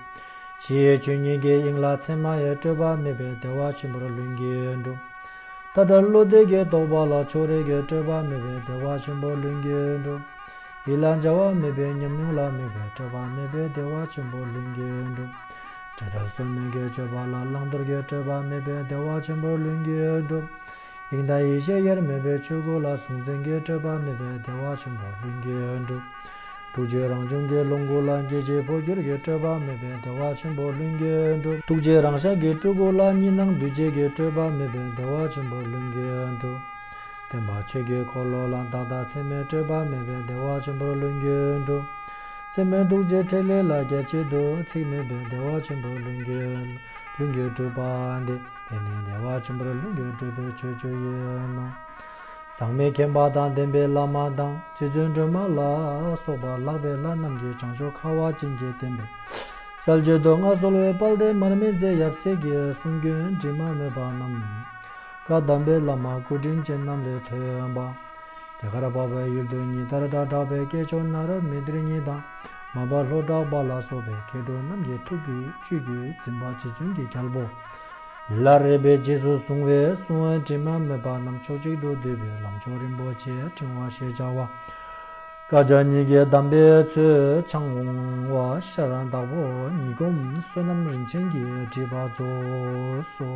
གཞིའི་ཆོས་ཉིད་ཀྱི་དབྱིངས་ལ་མཚན་མ་ཡི་སྤྲོས་པ་མེད་པའི་བདེ་བ་ཆེན་པོར་ལྷུན་གྱིས་གྲུབ། མཐའ་བྲལ་བློ་འདས་ཀྱི་རྟོག་པ་ལ་ཕྱོགས་རིས་ཀྱི་སྤྲོས་པ་མེད་པའི་བདེ་བ་ཆེན་པོ་ལྷུན་གྱིས་གྲུབ། ཡིད་ལ་བྱ་བ་མེད་པའི་ཉམས་མྱོང་ལ་དམིགས་པའི་སྤྲོས་པ་མེད་པའི་བདེ་བ་ཆེན་པོ་ལྷུན་གྱིས་གྲུབ། བྲལ་བྲལ་བརྩོན་མེད་ཀྱི་སྤྱོད་པ་ལ་བླང་དོར་གྱི་སྤྲོས་པ་མེད་པའི་བདེ་བ་ཆེན་པོ་ལྷུན་གྱིས་གྲུབ། དབྱིངས་དང་ཡེ་ཤེས་དབྱེར་མེད་པའི་ཆོས་སྐུ་ལ་གཟུང་འཛིན་གྱི་སྤྲོས་པ་མེད་པའི་བདེ་བ་ཆེན་པོ་ལྷུན་གྱིས་གྲུབ། ཐུགས་རྗེ་རང་བྱུང་གི་ལོངས་སྐུ་ལ་སྐྱེ་མཆེད་འཕོ་འགྱུར་གྱི་སྤྲོས་པ་མེད་པའི་བདེ་བ་ཆེན་པོ་ལྷུན་གྱིས་གྲུབ། ཐུགས་རྗེ་རང་ཤར་གྱི་སྤྲུལ་སྐུ་ལ་གཉིས་སྣང་འདུ་བྱེད་ཀྱི་སྤྲོས་པ་མེད་པའི་བདེ་བ་ཆེན་པོ་ལྷུན་གྱིས་གྲུབ། བརྟན་པ་ཆོས་ཀྱི་འཁོར་ལོ་ལ་བདག་དང་མཚན་མའི་སྤྲོས་པ་མེད་པའི་བདེ་བ་ཆེན་པོ་ལྷུན་གྱིས་གྲུབ། མཚན་མའི་ཐུགས་རྗེ་ཕྲིན་ལས་ལ་རྒྱ་ཆེ་དུ་ཚིག་མེད་པའི་བདེ་བ་ཆེན་པོ་ལྷུན་གྱིས་ལྷུན་གྱིས་གྲུབ་པ་འདི། དེ་ནི་བདེ་བ་ཆེན་པོར་ལྷུན་གྱིས་གྲུབ་པའི་ཆོས་བཅུ་ཡིན་ནོ། ཟག་མེད་མཁྱེན་པ་དང་ལྡན་པའི་བླ་མ་དང་རྗེ་བཙུན་སྒྲོལ་མ་ལ་སོགས་པ་ལྷག་པའི་ལྷ་རྣམས་ཀྱིས་བྱང་ཆུབ་ཁ་བ་ཅན་གྱི་བསྟན་པའི་གསལ་བྱེད་དུ་མངའ་གསོལ་བའི་དཔལ་ལྡན་མར་མེ་མཛད་ཡབ་སྲས་ཀྱི་གསུང་རྒྱུན་དྲི་མ་མེད་པ་རྣམས། བཀའ་གདམས་པའི་བླ་མ་སྐུ་དྲིན་ཅན་རྣམས་ལས་ཐོས་པ། རྒྱ་གར་འཕགས་པའི་ཡུལ་དུ་ཉི་ལྟར་སྒྲ་བསྒྲགས་པའི་སྐྱེས་མཆོག་ནཱ་རོ་མི་ཏྲ་ཉིད་དང་། མར་པ་ལྷོ་བྲག་པ་ལ་སོགས་པའི་མཁས་གྲུབ་རྣམས་ཀྱི་ཐུགས་ཀྱི་བཅུད་ཀྱི་འཛིན་པ་རྗེ་བཙུན་གྱི་རྒྱལ་པོ། མི་ལ་རས་པས་རྗེས་སུ་བཟུང་བའི་གསུང་དྲི་མ་མེད་པ་རྣམས་ཕྱོགས་གཅིག་ཏུ་བསྡུས་པའི་ལམ་མཆོག་རིན་པོ་ཆེའི་ཕྲེང་བ་ཞེས་བྱ་བ། བཀའ་རྒྱ་གཉིས་ཀྱི་གདམས་པའི་ཚུལ་འཆང་བ་ཤར་དྭགས་པོ་ཉིད་སྒོམ་བསོད་ནམས་རིན་ཆེན་གྱིས་བྲིས་པ་རྫོགས་སོ།